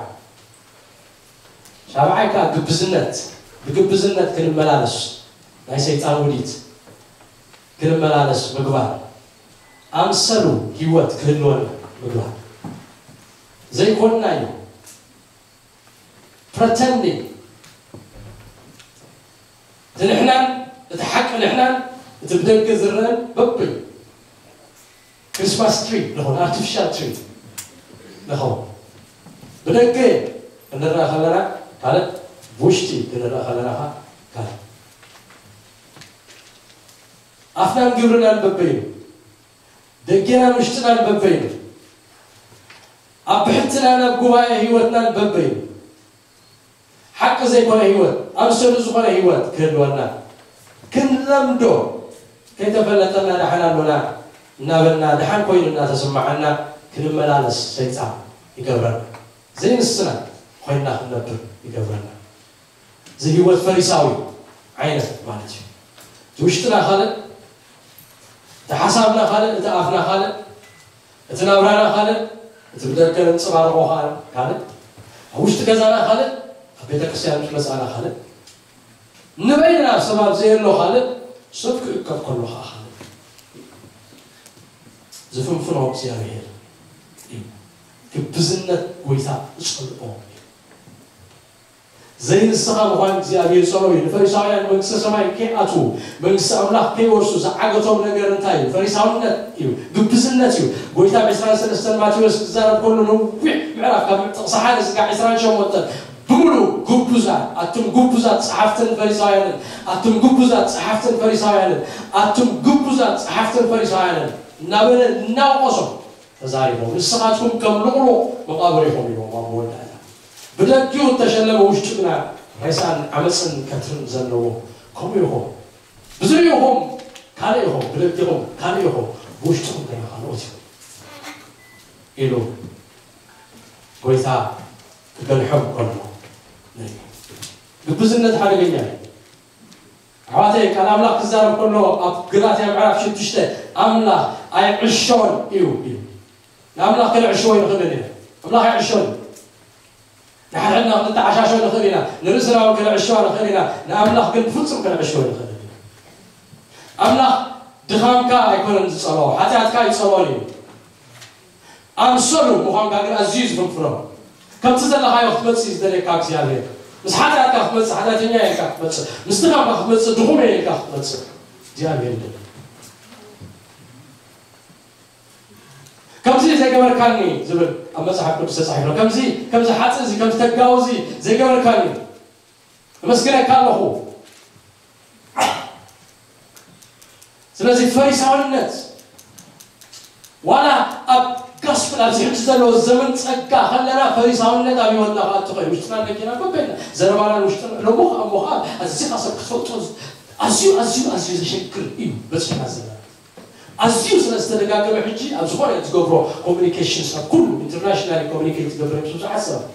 ሻብዓይ ከኣ ግብዝነት፣ ብግብዝነት ክንመላለስ፣ ናይ ሰይጣን ውዲት ክንመላለስ ምግባር፣ ኣምሰሉ ህይወት ክህልወና ምግባር። ዘይኮንናዮ pretending፣ እቲ ንሕናን እቲ ሓቂ ንሕናን እቲ ብደገ ዝረአን በበይ ክሪስማስ ትሪ ንኸውን፣ ኣርቲፊሻል ትሪ ንኸውን። ብደገ ክንረአ ከለና ካልእ፣ ብውሽጢ ክንረአ ከለና ኸዓ ካልእ። ኣፍናን ግብርናን በበይኑ፣ ደጌናን ውሽጥናን በበይኑ፣ ኣብ ብሕትናን ኣብ ጉባኤ ህይወትናን በበይኑ። ሓቂ ዘይኮነ ህይወት፣ ኣምሰሉ ዝኾነ ህይወት ክህልወና ክንለምዶ፣ ከይተፈለጠና ደሓን ኣሎና እናበልና፣ ደሓን ኮይኑ እናተሰማዓና ክንመላለስ ሰይጣን ይገብረና። ዘይንስና ኮይንና ክንነብር ይገብረና። እዚ ህይወት ፈሪሳዊ ዓይነት ማለት እዩ። እቲ ውሽጥና ካልእ፣ እቲ ሓሳብና ካልእ፣ እቲ ኣፍና ካልእ፣ እቲ ናብራና ካልእ፣ እቲ ብደገ ነንጸባርቖ ካልእ፣ ኣብ ውሽጢ ገዛና ካልእ፣ ኣብ ቤተ ክርስቲያን ምስ መጻና ካልእ፣ ንበይንና ሰብ ኣብ ዘየሎ ካልእ፣ ሰብ ክእከብ ከሎ ኸዓ ካልእ። ዝፍንፍኖ እግዚኣብሔር እዩ። ግብዝነት ጎይታ ዝጸልኦ እዩ። ዘይንስኻ ምዃን እግዚኣብሔር ጸልኦ እዩ። ንፈሪሳውያን መንግስተ ሰማይ ከይኣትዉ፣ መንግስቲ ኣምላኽ ከይወርሱ ዝዓገቶም ነገር እንታይ እዩ? ፈሪሳውነት እዩ፣ ግብዝነት እዩ። ጎይታ ብ ዕስራን ሰለስተን ማቴዎስ ክዛረብ ከሎ ነዊሕ ምዕራፍ ካብ ጥቕሲ ሓደ ስጋዕ ዕስራን ሸሞንተን ብምሉእ ግቡዛት፣ ኣቱም ግቡዛት ጸሓፍትን ፈሪሳውያንን፣ ኣቱም ግቡዛት ጸሓፍትን ፈሪሳውያንን፣ ኣቱም ግቡዛት ጸሓፍትን ፈሪሳውያንን እናበለ እናወቐሶም ተዛሪቦም። ንስኻትኩም ከም ልቕሉቕ መቓብር ኢኹም ኢሎም ኣብ መወዳእታ። ብደጊኡ እተሸለመ ውሽጡ ግና ሬሳን ዓመፅን ከትርን ዘለዎ ከምኡ ኢኹም። ብዙርይኹም ካልእ ኢኹም፣ ብደጊኹም ካልእ ኢኹም፣ ብውሽጥኹም ግና ካልኦት ኢኹም ኢሉ ጎይታ ክገንሖም ከሎ ንርኢ። ግብዝነት ሓደገኛ እዩ። ኣሕዋተይ፣ ቃል ኣምላኽ ክዛረብ ከሎ ኣብ ገላትያ ምዕራፍ ሽዱሽተ ኣምላኽ ኣይዕሾን እዩ ኢሉ። ንኣምላኽ ክንዕሽዎ ይንኽእል ኢና። ኣምላኽ ኣይዕሾን እዩ። ንሓድሕድና ክንተዓሻሾ ንኽእል ኢና። ንርእስና እውን ክንዕሽዋ ንኽእል ኢና። ንኣምላኽ ግን ብፍጹም ክንዕሽዎ ንኽእል ኢና። ኣምላኽ ድኻምካ ኣይኮነን ዝጸልኦ፣ ሓጢኣትካ ኣይጸልኦን እዩ። ኣምሰሉ ምዃንካ ግን ኣዝዩ ዝፍንፍኖ። ከምቲ ዘለኻዮ ክትመጽእ እዩ ዝደልየካ እግዚኣብሔር። ምስ ሓጢኣትካ ክትመጽእ፣ ሓጢኣተኛ ኢልካ ክትመጽእ፣ ምስ ድኻምካ ክትመጽእ፣ ድኹም እየ ኢልካ ክትመጽእ እግዚኣብሔር ይደሊ። ከምዚ ዘይገበርካኒ ዝብል ኣብ መጽሓፍ ቅዱስ ተጻሒፉ ኣሎ። ከምዚ፣ ከምዚ ሓጥእ እዚ፣ ከምዚ ተጋዊ እዚ ዘይገበርካኒ፣ እመስግነካ ኣለኹ። ስለዚ ፈሪሳውነት ዋላ ኣብ ጋስፕል ኣብዚ ሕጂ ዘለዎ ዘመን ጸጋ ከለና ፈሪሳውነት ኣብ ህይወትና ክኣቱ ኸይኑ ውሽጥና ደቂና በበይና ዘረባናን ውሽጥና ሎሞ ኸኣ እሞ ኸኣ ኣዚኻ ሰብ ክትፈልጦ ኣዝዩ ኣዝዩ ኣዝዩ ዘሸግር እዩ በጽሕና ዘለና። ኣዝዩ ስለ ዝተደጋገመ ሕጂ ኣብ ዝኾነ ትገብሮ ኮሚኒኬሽንስ ኣብ ኩሉ ኢንተርናሽናል ኮሚኒኬት ትገብር ብዙሓት ሰባት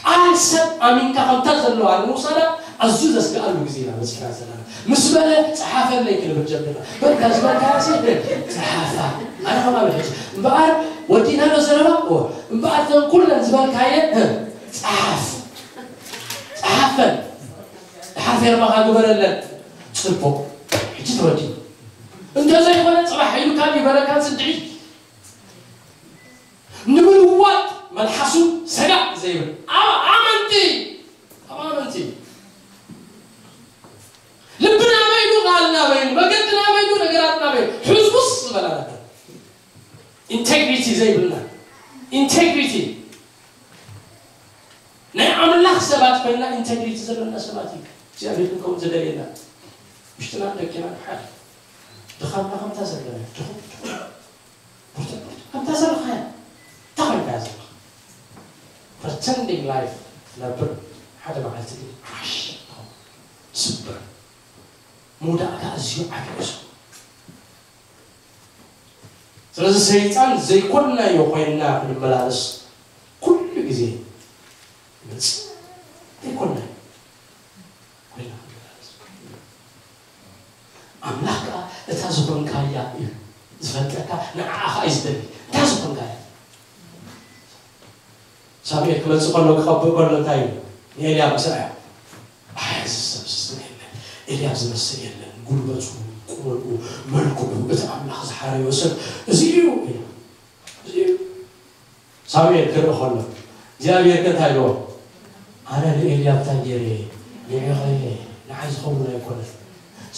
ቃል ሰብ ኣሚንካ ከምታ ዘለዋ ንምውሳዳ ኣዝዩ ዘስግኣሉ ግዜ ኢና በፂሕና ዘለና። ምስ በለ ፀሓፈለይ ክንብል ጀሚርና። በልካ ዝበልካዮ ሲ ፀሓፋ ኣነ ከማሉ ሕጂ እምበኣር ወዲእና ዶ ዘረባ እምበኣር ዘን ኩለን ዝበልካየ ፀሓፍ ፀሓፈን ሓፌርማኻ ግበረለን። ፅቡቕ ሕጂ ተወዲኡ እንተዘይኮነ ፅባሕ ኢሉካ ይበለካ ስድዒ ንምልዋጥ መልሓሱ ሰጋእ ዘይብል ኣብ ኣመንቲ ኣብ ኣመንቲ ልብና በይኑ ቃልና በይኑ መገድና በይኑ ነገራትና በይኑ ሕዙስ ዝበላ ነገር ኢንቴግሪቲ ዘይብልና ኢንቴግሪቲ ናይ ኣምላኽ ሰባት ኮይና ኢንቴግሪቲ ዘለና ሰባት እዩ እግዚኣብሔር ክንከውን ዝደልየና ውሽጥና ደቂና ሓደ ድኻምና ከምታ ዘለና ድኹም ድኹም ከምታ ዘለኻያ እንታይ ኮይንካ ዘለኻ ፕረተንዲንግ ላይፍ ትነብር ሓደ መዓልቲ ግን ክራሽ ስብር መውዳእካ ኣዝዩ ዓብዩ እዩ ስለዚ ሰይጣን ዘይኮንናዮ ኮይንና ክንመላለስ ኩሉ ግዜ ይመፅእ ዘይኮንናዮ ኮይንና ክንመላለስ ኣምላኽ ከዓ እታ ዝኾንካያ እዩ ዝፈልጠካ ንዓኣ ከዓ እዩ ዝደሊ እታ ዝኾንካያ ሳሙኤል ክመፅእ ከሎ ክቐብእ ከሎ እንታይ እዩ ንኤልያብ ምስ ረኣዮ ኣይ እዚ ሰብ ዝስነ የለን ኤልያብ ዝመስል የለን ጉልበቱ ቁመንኡ መልክዑ እቲ ኣምላኽ ዝሓረዮ ሰብ እዚ እዩ ኢሉ እዚ እዩ ሳሙኤል ክርኢ ከሎ እግዚኣብሔር ከ እንታይ ኢልዎ ኣነ ንኤልያብ እንታይ ገይረ ንዒኸ ንዓይ ዝኸውን ኣይኮነን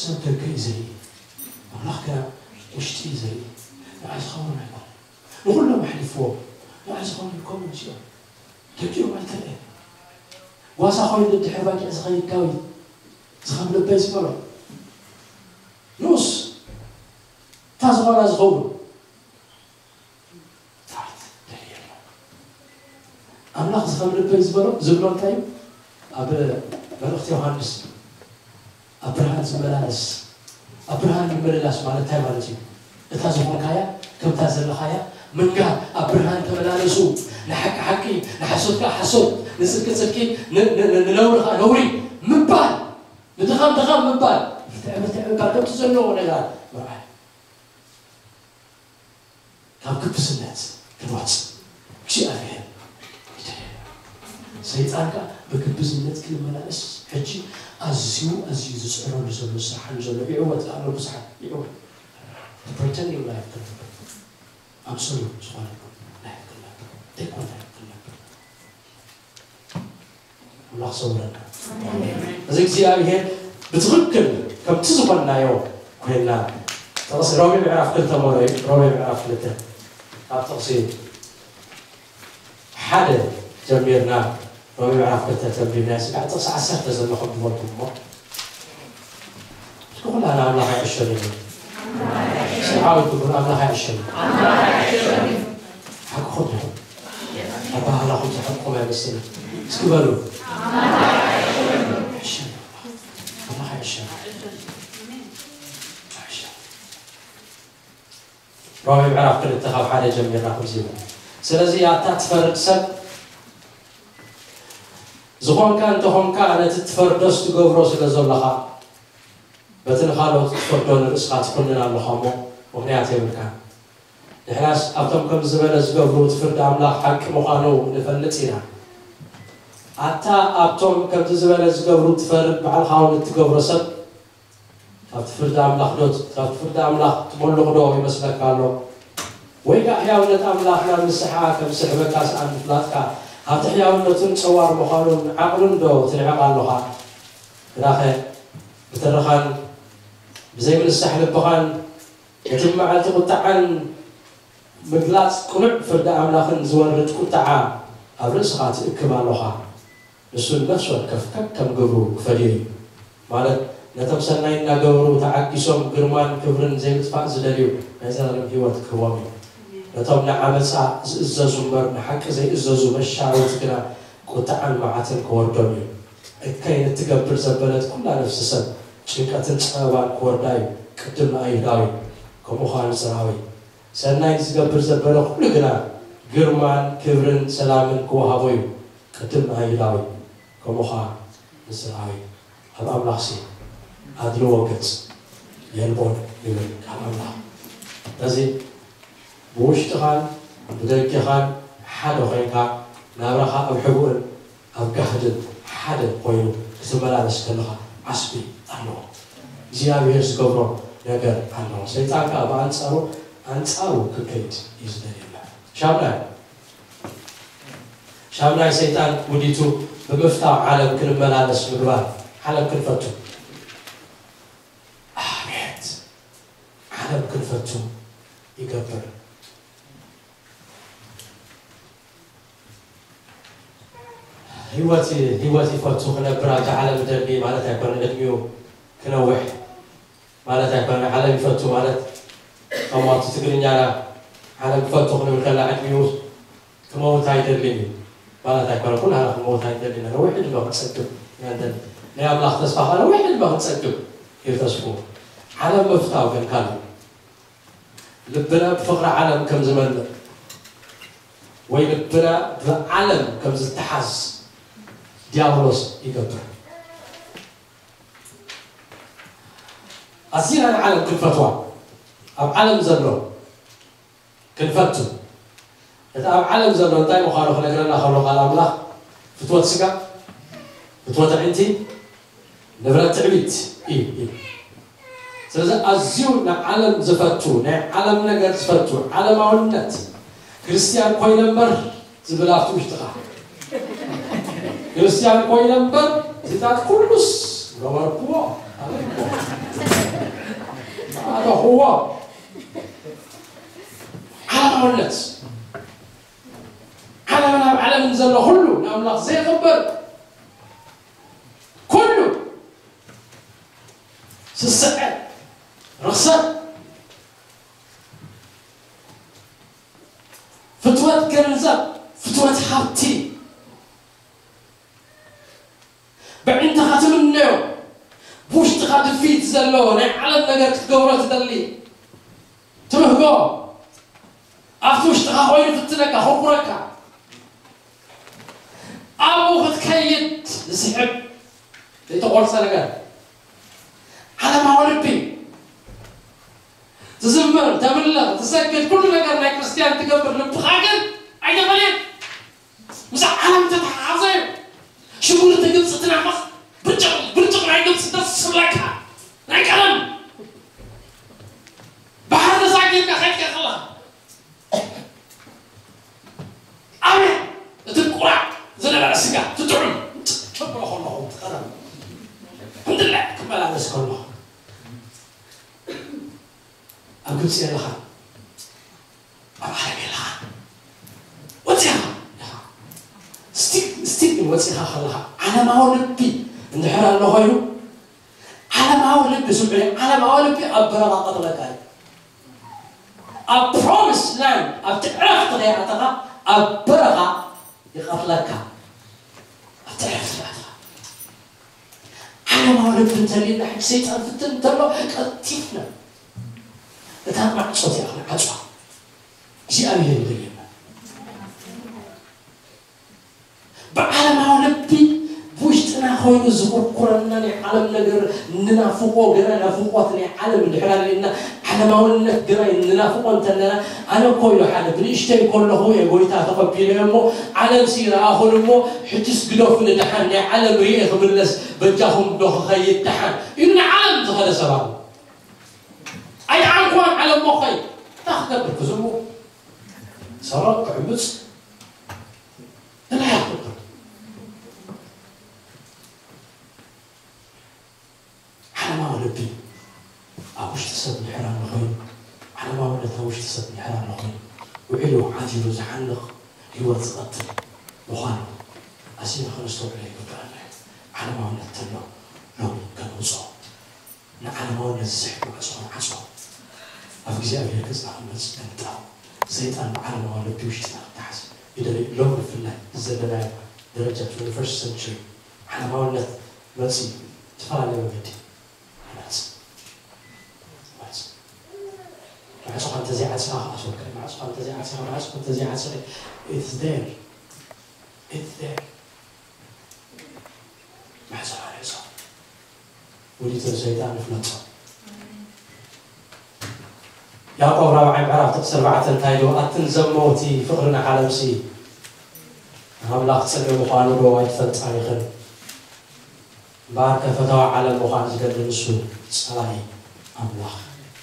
ሰብ ደገ እዩ ዘርኢ ኣምላኽ ግና ውሽጢ እዩ ዘርኢ ንዓይ ዝኸውን ኣይኮነን ንኹሎም ኣሕሊፍዎ ንዓይ ዝኸውን ከምኡ ምስኦም ደቂኦም ኣይተርኤ ጓሳ ኮይኑ ድድሕር ባጊዕ ዝኸይድ ዳዊት ዝኸም ልበይ ዝበሎ ንኡስ እታ ዝኾና ዝኸውን ኣምላኽ ዝኸም ልበይ ዝበሎ ዝብሎ እንታይ እዩ ኣብ መልእኽቲ ዮሃንስ ኣብ ብርሃን ዝመላለስ ኣብ ብርሃን ምምልላስ ማለት እንታይ ማለት እዩ እታ ዝኾንካያ ከምታ ዘለኻያ ምንጋር፣ ኣብ ብርሃን ተመላለሱ። ንሓቂ ሓቂ፣ ንሓሶት ከዓ ሓሶት፣ ንጽድቂ ጽድቂ፣ ን- ን- ን- ንነውሪ ከዓ ነውሪ ምባል፣ ንድኻም ድኻም ምባል፣ ብርትዕ ብርትዕ ምባል፣ ከምቲ ዘለዎ ነገራት ምርኣይ። ካብ ግብዝነት ክንወጽእ እግዚኣብሔር ይደልየና። ሰይጣን ከዓ ብግብዝነት ክንመላለስ ሕጂ ኣዝዩ ኣዝዩ ዝጽዕረሉ ዘሎ ዝስርሓሉ ዘሎ ይዕወት ኣሎ። ብዙሓት ይዕወት። Pretending life ክንነብር፣ ኣምሰሉ ዝኾነ ላይፍ ክንነብር፣ ዘይኮነ ላይፍ ክንነብር። ኣምላኽ ሰውረና። እዚ እግዚኣብሔር ብትኽክል ከምቲ ዝኾንናዮ ኮይንና። ጥቕሲ ሮሜ ምዕራፍ ክልተ መሮ እዩ። ሮሜ ምዕራፍ ክልተ፣ ካብ ጥቕሲ ሓደ ጀሚርና ሮሜ ምዕራፍ ክልተ ተንቢብና፣ ስጋዕ ጥቕሲ ዓሰርተ ዘሎ ከንብበልኩም እሞ፣ እስኪ ኩላና ኣምላኽ ኣይዕሸልን እዩ። እስኪ ዓወት ግብር ኣምላኽ ኣይዕሸልን። ሓቅኹም ዲኹም? ኣባህላኹም ዝሓቅኹም ኣይመስልን። እስኪ በሉ። ኣይዕሸልን። ኣምላኽ ኣይዕሸልን። ኣይዕሸልን። ሮሜ ምዕራፍ ክልተ ካብ ሓደ ጀሚርና ከምዚ ይብል። ስለዚ ኣታ ትፈርድ ሰብ ዝኾንካ እንተኾንካ፣ ነቲ ትፈርዶስ ትገብሮ ስለ ዘለኻ፣ በቲ ንኻልኦት ትፈርዶ ንርእስኻ ትኹንን ኣለኻ እሞ፣ ምኽንያት የብልካን። ንሕናስ ኣብቶም ከምዚ ዝበለ ዝገብሩ እቲ ፍርዲ ኣምላኽ ሓቂ ምዃኑ ንፈልጥ ኢና። ኣታ ኣብቶም ከምዚ ዝበለ ዝገብሩ ትፈርድ፣ ባዕልኻ እውን እትገብሮ ሰብ፣ ካብቲ ፍርዲ ኣምላኽ ዶ፣ ካብቲ ፍርዲ ኣምላኽ ትመልቕ ዶ ይመስለካ ኣሎ? ወይ ከኣ ሕያውነት ኣምላኽ ናብ ንስሓ ከም ዝስሕበካ ሰኣን ምፍላጥካ፣ ኣብቲ ሕያውነቱን ጸዋር ምዃኑን ዓቕሉን ዶ ትንዕቕ ኣለኻ? ግናኸ ብትርኻን ብዘይ ምንሳሕ ልብኻን ነቲ መዓልቲ ቁጥዓን ምግላጽ ቅኑዕ ፍርዲ ኣምላኽን ዝወርድ ቁጥዓ ኣብ ርእስኻ ትእክብ ኣለኻ። ንሱ ንነፍሲ ወከፍ ከከም ግብሩ ክፈድዮ እዩ። ማለት ነቶም ሰናይ እናገበሩ ተዓጊሶም ግርማን ክብርን ዘይምጥፋእ ዝደልዩ ናይ ዘላለም ህይወት ክህቦም እዩ። ነቶም ንዓመጻ ዝእዘዙ እምበር ንሓቂ ዘይእዘዙ መሻርውት ግና ቁጥዓን መዓትን ክወርዶም እዩ። እከይ ንትገብር ዘበለት ኩላ ነፍሲ ሰብ ጭንቀትን ጸበባን ክወርዳ እዩ። ቅድም ንኣይሁዳዊ ከምኡ ኸኣ ንጽርኣዊ። ሰናይ ንዝገብር ዘበለ ኩሉ ግና ግርማን ክብርን ሰላምን ክወሃቦ እዩ። ቅድም ንኣይሁዳዊ ከምኡ ኸኣ ንጽርኣዊ። ኣብ ኣምላኽሲ ኣድልዎ ገጽ የልቦን ይብል ቃል ኣምላኽ። ስለዚ ብውሽጥኻን ብደገኻን ሓደ ኾይንካ ናብራኻ ኣብ ሕቡእን ኣብ ጋህድን ሓደ ኮይኑ ክትመላለስ ከለኻ ዓስቢ ኣለዎ። እግዚኣብሔር ዝገብሮ ነገር ኣለዎ። ሰይጣን ከኣ ብኣንጻሩ ኣንጻሩ ክንከይድ እዩ ዝደልየና። ሻምናይ ሻምናይ ሰይጣን ውዲቱ ብምፍታው ዓለም ክንመላለስ ምግባር። ዓለም ክንፈቱ። ኣቤት ዓለም ክንፈቱ ይገብር። ህይወት ህይወት ይፈቱ ክነብር ኣብዛ ዓለም ደሊ ማለት ኣይኮነ ዕድሚኡ ክነውሕ ማለት ኣይኮነ። ዓለም ይፈቱ ማለት ከም ኣብቲ ትግርኛና ዓለም ክፈቱ ክንብል ከላ ዕድሚኡ ክመውት ኣይደልን እዩ ማለት ኣይኮነ። ኩላና ክመውት ኣይደልን ኢና። ነዊሕ ዕድመ ክንጸግብ ኢና ንደሊ። ናይ ኣምላኽ ተስፋ ከኣ ነዊሕ ዕድመ ክንጸግብ እዩ ተስፍኡ። ዓለም ምፍታው ግን ካልእ። ልብና ብፍቕሪ ዓለም ከም ዝመልእ ወይ ልብና ብዓለም ከም ዝተሓዝ ዲያብሎስ ይገብር። ኣዚና ንዓለም ክንፈትዋ፣ ኣብ ዓለም ዘሎ ክንፈቱ። እቲ ኣብ ዓለም ዘሎ እንታይ ምዃኑ ክነግረና ከሎ ቃል ኣምላኽ ፍትወት ስጋ፣ ፍትወት ኣዒንቲ፣ ንብረት ትዕቢት እዩ ይብል። ስለዚ ኣዝዩ ንዓለም ዝፈቱ፣ ናይ ዓለም ነገር ዝፈቱ፣ ዓለማውነት፣ ክርስትያን ኮይነ እምበር ዝብል ኣብቲ ውሽጥኻ። ክርስትያን ኮይነ እምበር እዚታት ኩሉስ ገበርክዎ፣ ኣለክዎ፣ ኣተኽዎ። ዓለማውነት፣ ዓለምን ኣብ ዓለምን ዘሎ ኩሉ ንኣምላኽ ዘየኽብር፣ ኩሉ ስስዐ፣ ርኽሰት፣ ፍትወት ገንዘብ፣ ፍትወት ሃብቲ፣ ብዕንተኻ ትምነዮ፣ ብውሽጥኻ ድፍኢት ዘለዎ ናይ ዓለም ነገር ክትገብሮ ትደሊ፣ ትብህጎ፣ ኣብ ውሽጥኻ ኮይኑ ፍትነካ፣ ኮርኩረካ። ኣብኡ ክትከይድ ዝስሕብ ዘይተቆርጸ ነገር፣ ዓለማዊ ልቢ። ትዝምር፣ ተምልኽ፣ ትሰግድ፣ ኩሉ ነገር ናይ ክርስትያን ትገብር፣ ልብኻ ግን ኣይተፈልየን። ምስ ዓለም ተተሓሓዘ እዩ። ሽጉርቲ ግብፂ ትናፍቕ፣ ብርጭቕ ብርጭቕ ናይ ግብፂ ደስ ዝብለካ፣ ናይ ቀለም ባሕሪ ተሳጊርካ ከይድካ ከለኻ፣ ኣቤት እቲ ቁራዕ ዝነበረ ስጋ ትጥዑም፣ ትብሎ ከለኹ፣ እቲ ቀለም እንድለ ክመላለስ ከለኹ፣ ኣብ ግብፂ ኣለኻ፣ ኣብ ዓለም ኣለኻ፣ ወፂኻ ኢኻ። ስቲል ስቲል ግን ወፂኻ ከለኻ፣ ዓለማዊ ልቢ እንድሕር ኣሎ ኮይኑ፣ ዓለማዊ ልቢ፣ ስምዑ፣ ዓለማዊ ልቢ ኣብ በረኻ ቀትለካ እዩ። ኣብ ፕሮሚስ ላንድ፣ ኣብቲ ዕረፍቲ ከይኣተኻ፣ ኣብ በረኻ ይቐትለካ። ኣብቲ ዕረፍቲ ከይኣተኻ። ዓለማዊ ልቢ እንተልዩና፣ ሕጂ ሰይጣን ፍትን እንተሎ፣ ቀልጢፍና እታ ማዕጾ እቲኣ ክንዓጽዋ እግዚኣብሔር ይደልየና። ብዓለማዊ ልቢ ብውሽጥና ኮይኑ ዝኹርኩረና ናይ ዓለም ነገር ንናፍቆ፣ ገና ናፍቆት ናይ ዓለም እንድሕር ኣልየና፣ ዓለማውነት ገና ንናፍቆ እንተለና፣ ኣነ እኮ ኢሉ ሓደ ብንእሽተይ ከለኹ እየ ጎይታ ተቐቢለ እሞ፣ ዓለምሲ ረኣኹን እሞ፣ ሕጅስ ግደፉኒ ደሓን፣ ናይ ዓለም ርእየ ክምለስ በጃኹም ዶ ክኸይድ ደሓን ኢሉ ንዓለም ዝኸደ ሰብ ኣሎ። ኣይደሓንኩዋን ዓለም እሞ ኸይድ፣ እንታይ ክገብር ክዝሙ፣ ሰረቕ ክዕምፅ፣ እንታይ ክገብር? ዓለማዊ ልቢ ኣብ ውሽጢ ሰብ እንድሕር ኣሎ ኮይኑ፣ ዓለማውነት ኣብ ውሽጢ ሰብ እንድሕር ኣሎ ኮይኑ፣ ውዒሉ ዓቲሩ ዝሓንቕ ህይወት ዝቐትል ምዃኑ ኣዚና ከነስተውዕሎ ይግብኣና እዩ። ዓለማውነት ተሎ ሎሚ ከነውፅኦ፣ ንዓለማውነት ዝስሕብ ማዕጾ ክንዓጽዎ፣ ኣብ እግዚኣብሔር ገጽና ክንመጽእ ክንጣው። ሰይጣን ብዓለማዊ ልቢ ውሽጥና ክተሓዝ ይደሊ። ሎሚ ብፍላይ ዘለናዮ ደረጃ twenty-first century ዓለማውነት መጺኡ፣ ዝተፈላለየ መገዲ ይመጽእ። ይመጽእ። ማዕጾኻ እንተዘይዓጺኻ ክኣስወካ እዩ። ማዕጾኻ እንተዘይዓጺኻ፣ ማዕጾኻ እንተዘይዓጺኻ፣ it's there. It's there. ማዕጾኻ ንዕጾ። ውዲትን ሰይጣን ንፍለጦ። ያዕቆብ ራብዓይ ምዕራፍ ጥቕሲ ኣርባዕተ እንታይ ኢሉ? ኣትን ዘመውቲ ፍቕሪ ንዓለምሲ ንኣምላኽ ጽልኢ ምዃኑ ዶ ኣይትፈልጣን ኢኽን? እምበኣርከ ፈታዊ ዓለም ምዃን ዝደሊ ንሱ ጸላኢ ኣምላኽ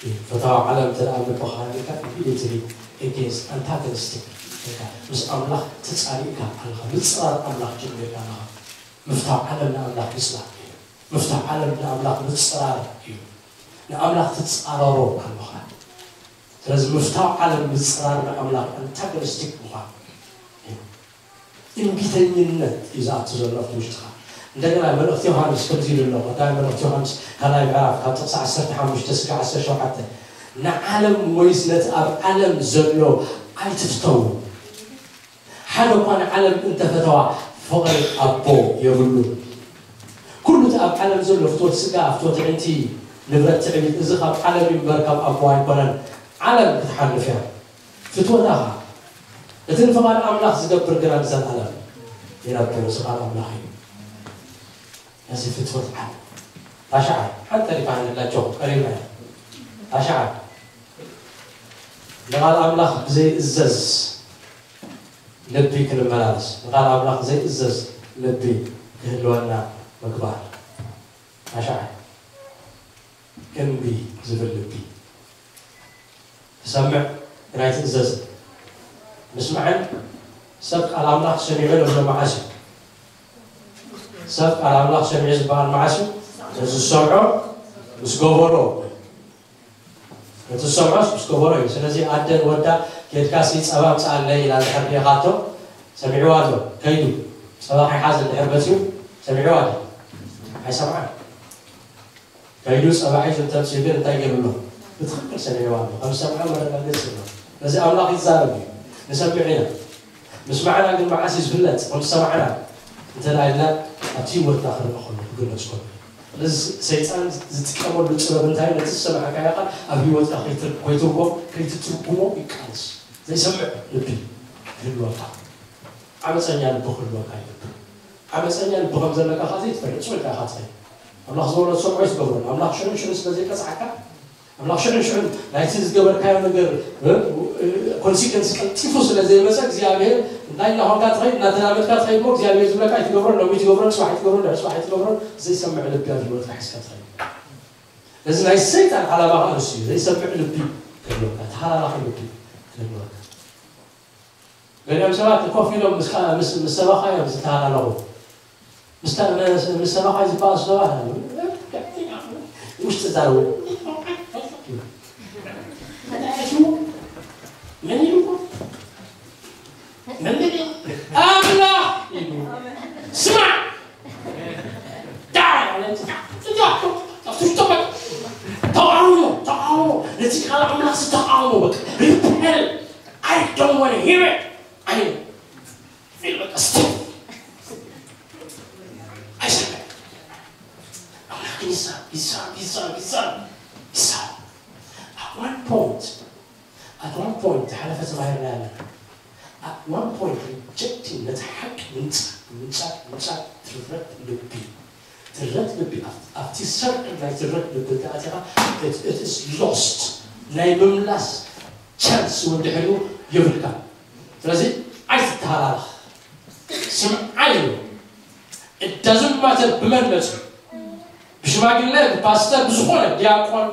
እዩ። ፈታዊ ዓለም እንተ ደኣ ኣብ ልብኻ ሃልዩካ፣ immediately against፣ ኣንታጎኒስቲክ ኢኻ። ምስ ኣምላኽ ተጻሊእካ ኣለኻ። ምጽራር ኣምላኽ ጀሚርካ ኣለኻ። ምፍታው ዓለም ንኣምላኽ ምጽላእ እዩ። ምፍታው ዓለም ንኣምላኽ ምጽራር እዩ። ንኣምላኽ ትጻረሮ ኣለኻ። ስለዚ ምፍታው ዓለም ምጽራር ንኣምላኽ ኣንታጎኒስቲክ ምዃን እዩ። እምቢተኝነት እዩ ዝኣቱ ዘሎ ኣብቲ ውሽጥኻ። እንደገና መልእኽቲ ዮሃንስ ከምዚ ኢሉ ኣሎ። ቀዳማይ መልእኽቲ ዮሃንስ ካልኣይ ምዕራፍ ካብ ጥቕሲ ዓሰርተ ሓሙሽተ እስከ ዓሰርተ ሸውዓተ፣ ንዓለም ወይስ ነቲ ኣብ ዓለም ዘሎ ኣይትፍተዉ። ሓደ እኳ ንዓለም እንተፈተዋ ፍቕሪ ኣቦ የብሉን። ኩሉ እቲ ኣብ ዓለም ዘሎ ፍትወት ስጋ፣ ፍትወት ኣዕንቲ፣ ንብረት፣ ትዕቢት፣ እዚ ካብ ዓለም እዩ እምበር ካብ ኣቦ ኣይኮነን። ዓለም ክትሓልፍ እያ። ፍትወታ ኸኣ እቲ ንፍቓድ ኣምላኽ ዝገብር ግና ንዘለኣለም ይነብር። እዚ ቃል ኣምላኽ እዩ። ነዚ ፍትወት ዓለም ታሽዓ ሓንቲ ተሪፋ ንላቸው ቀሪብና ኢና። ታሽዓ ንቓል ኣምላኽ ብዘይእዘዝ ልቢ ክንመላለስ፣ ንቓል ኣምላኽ ዘይእዘዝ ልቢ ክህልወና ምግባር። ታሽዓ እምቢ ዝብል ልቢ። ትሰምዕ ግን ኣይትእዘዝ። ምስማዕን ሰብ ቃል ኣምላኽ ሰሚዑ ንብሎ መዓስ እዩ? ሰብ ቃል ኣምላኽ ሰሚዑ ዝበሃል መዓስ እዩ? ነቲ ዝሰምዖ ምስ ገበሮ። ነቲ ዝሰምዖስ ምስ ገበሮ እዩ። ስለዚ ኣደ ንወዳ ኬድካሲ ጸባ ምጽኣለይ ኢላ እንድሕር ልኢኻቶ ሰሚዕዋ ኣሎ። ከይዱ ጸባ ከይሓዝ እንድሕር መጺኡ ሰሚዕዋ ኣሎ። ኣይሰምዓን። ከይዱ ጸባ ሒዙ እንተምጽኡ ግን እንታይ ገይሩ ኣሎ? ብትኽክል ሰሚዕዋ ኣሎ። ከም ዝሰምዐ መረጋገጺ ኣሎ። ስለዚ ኣምላኽ ይዛረብ እዩ። ንሰምዕ ኢና። ምስማዕና ግን መዓስ እዩ ዝፍለጥ? ከም ዝሰማዕና እንተ ደኣ ኢልና ኣብቲ ህይወትና ክረኣ ከሎ ክግለጽ ከሎ። ስለዚ ሰይጣን ዝጥቀመሉ ጥበብ እንታይ? ነቲ ዝሰማዕካዮ ቃል ኣብ ህይወትካ ከይትር-፣ ከይትርጎም፣ ከይትትርጉሞ ይቃለስ። ዘይሰምዕ ልቢ ክህልወካ፣ ዓመፀኛ ልቢ ክህልወካ ይገብር። ዓመፀኛ ልቢ ከም ዘለካ ከ ዘይትፈልጥ ስቕ ኢልካ ኢኻ ትኸይድ። ኣምላኽ ዝበሎ ትሰምዖ ኣይትገብሮን። ኣምላኽ ሽዑን ሽዑን ስለ ዘይቀፅዓካ፣ ኣምላኽ ሽዑን ሽዑን ናይቲ ዝገበርካዮ ነገር ኮንሲከንስ ቀልጢፉ ስለ ዘይመፀ እግዚኣብሔር እንታይ እናኾንካ ትኸይድ፣ እናተላመድካ ትኸይድ እሞ እግዚኣብሔር ዝብለካ ኣይትገብሮን። ሎሚ ኣይትገብሮን፣ ፅባሕ ኣይትገብሮን፣ ድሕሪ ፅባሕ ኣይትገብሮን። ዘይሰምዕ ልቢ ኣብ ህይወትካ ሒዝካ ትኸይድ። እዚ ናይ ሰይጣን ዓላማ ከዓ ንሱ እዩ። ዘይሰምዕ ልቢ ክህልወካ፣ ተሃላላኺ ልቢ ክህልወካ። ገሊኦም ሰባት ኮፍ ኢሎም ምስ ምስ ምስ ሰባኻ እዮም ዝተሃላለኹ። ምስ ተ- ምስ ምስ ሰባኻ ዝበኣሱ ሰባት ኣለዉ። ውሽጢ ዛረቡ። መን ኢሉ? መን ኢሉ? ኣምላኽ ኢሉ። ስማዕ! ተቃውሞ፣ ተቃውሞ፣ ነቲ ቃል ኣምላኽ ዝተቃውሞ በቃ ሪፐል። I don't want to hear it. I feel በቃ ስቲል ኣይሰማዕ። ኣምላኽ ግን ይዛረብ፣ ይዛረብ፣ ይዛረብ፣ ይዛረብ፣ ይዛረብ። At one point፣ at one point ዝሓለፈ ተማሂርና ኣለና። At one point rejecting ነቲ ሓቂ ምንጻግ፣ ምንጻግ፣ ምንጻግ ትረት ልቢ። ትረት ልቢ ኣብ- ኣብቲ ሰርክል ናይ ትረት ልቢ እንተኣቲኻ it- it is lost። ናይ ምምላስ ቻንስ እውን ድሕሪኡ የብልካ። ስለዚ ኣይትተሃላለኽ። ስምዓይ እዩ። It doesn't matter ብመን መፅኡ፣ ብሽማግለ፣ ብፓስተር፣ ብዝኾነ ዲያቆን፣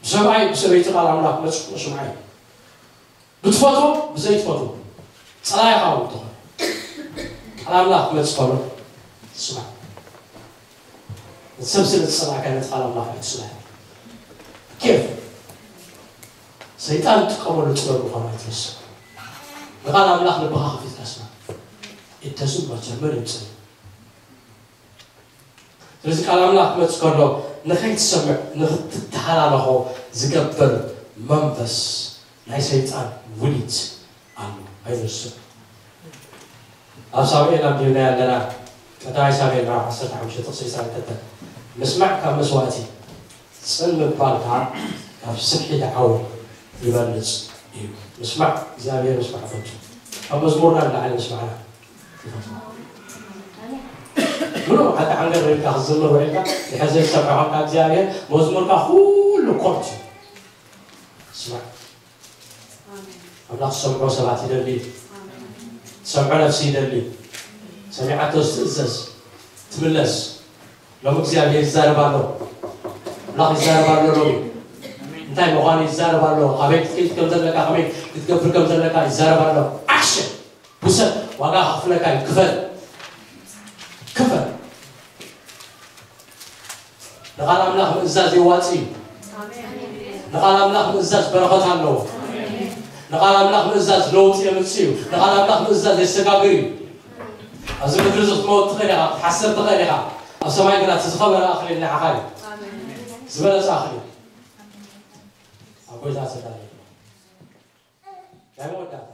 ብሰብኣይ ብሰበይቲ ቃል ኣምላኽ መፅኡ ስምዓይ እዩ። ብትፈትዎ ብዘይትፈትዎ ፀላኢኻ እውን ተኾነ ቃል ኣምላኽ ክመፅእ ከሎ ስማዕ። ሰብ ስለ ዝፀላእካ ነቲ ቃል ኣምላኽ ኣይትስማዕ። ኬፍ ሰይጣን ዝጥቀመሉ ጥበብ ምዃኑ ኣይትረስዕ። ንቃል ኣምላኽ ልብኻ ከፊትካ ስማዕ። It doesn't matter መን ይምፅእ። ስለዚ ቃል ኣምላኽ ክመፅእ ከሎ ንኸይትሰምዕ ንኽትተሃላለኾ ዝገብር መንፈስ ናይ ሰይጣን ውዲት ኣሎ። ኣይትረስዕ። ኣብ ሳሙኤል ኣንቢብናዮ ኣለና። ቀዳማይ ሳሙኤል ምዕራፍ ዓሰርተ ሓሙሽተ ጥቕሲ ዕስራን ክልተን፣ ምስማዕ ካብ መስዋእቲ፣ ጽን ምባል ከኣ ካብ ስፍሒት ዓወት ይበልጽ እዩ። ምስማዕ፣ እግዚኣብሔር ምስማዕ ፈቱ። ካብ መዝሙርና ንላዕሊ ምስማዕና ይፈቱ። ምሉእ ሓንቲ ሓንገር ኢልካ ክትዝምር ውዒልካ ድሕር ዘይትሰምዖ ኮንካ እግዚኣብሔር መዝሙርካ ኩሉ ኮርት እዩ። ስማዕ። ኣምላኽ ዝሰምዖ ሰባት ይደሊ። ዝሰምዖ ነፍሲ ይደሊ። ሰሚዓቶ ዝትእዘዝ ትምለስ። ሎሚ እግዚኣብሔር ይዛረብ ኣሎ። ኣምላኽ ይዛረብ ኣሎ ሎሚ። እንታይ ምዃኑ ይዛረብ ኣሎ። ካበይ ክትከይድ ከም ዘለካ፣ ከመይ ክትገብር ከም ዘለካ ይዛረብ ኣሎ። ኣክሽን ውሰድ። ዋጋ ከኽፍለካ እዩ። ክፈል። ክፈል። ንቓል ኣምላኽ ምእዛዝ የዋጽእ እዩ። ንቓል ኣምላኽ ምእዛዝ በረኸት ኣለዎ። ንቓል ኣምላኽ ምእዛዝ ለውጢ የምጽእ እዩ። ንቓል ኣምላኽ ምእዛዝ የሰጋግር እዩ። ኣብዚ ምድሪ እዚ ክትመውት ትኽእል ኢኻ፣ ክትሓሰር ትኽእል ኢኻ። ኣብ ሰማይ ግና እቲ ዝኸበረ ኣኽሊል ንዓኻ እዩ። ዝበለጸ ኣኽሊል ኣብ ጎይታ ተዳልዩ። ናይ መወዳእታ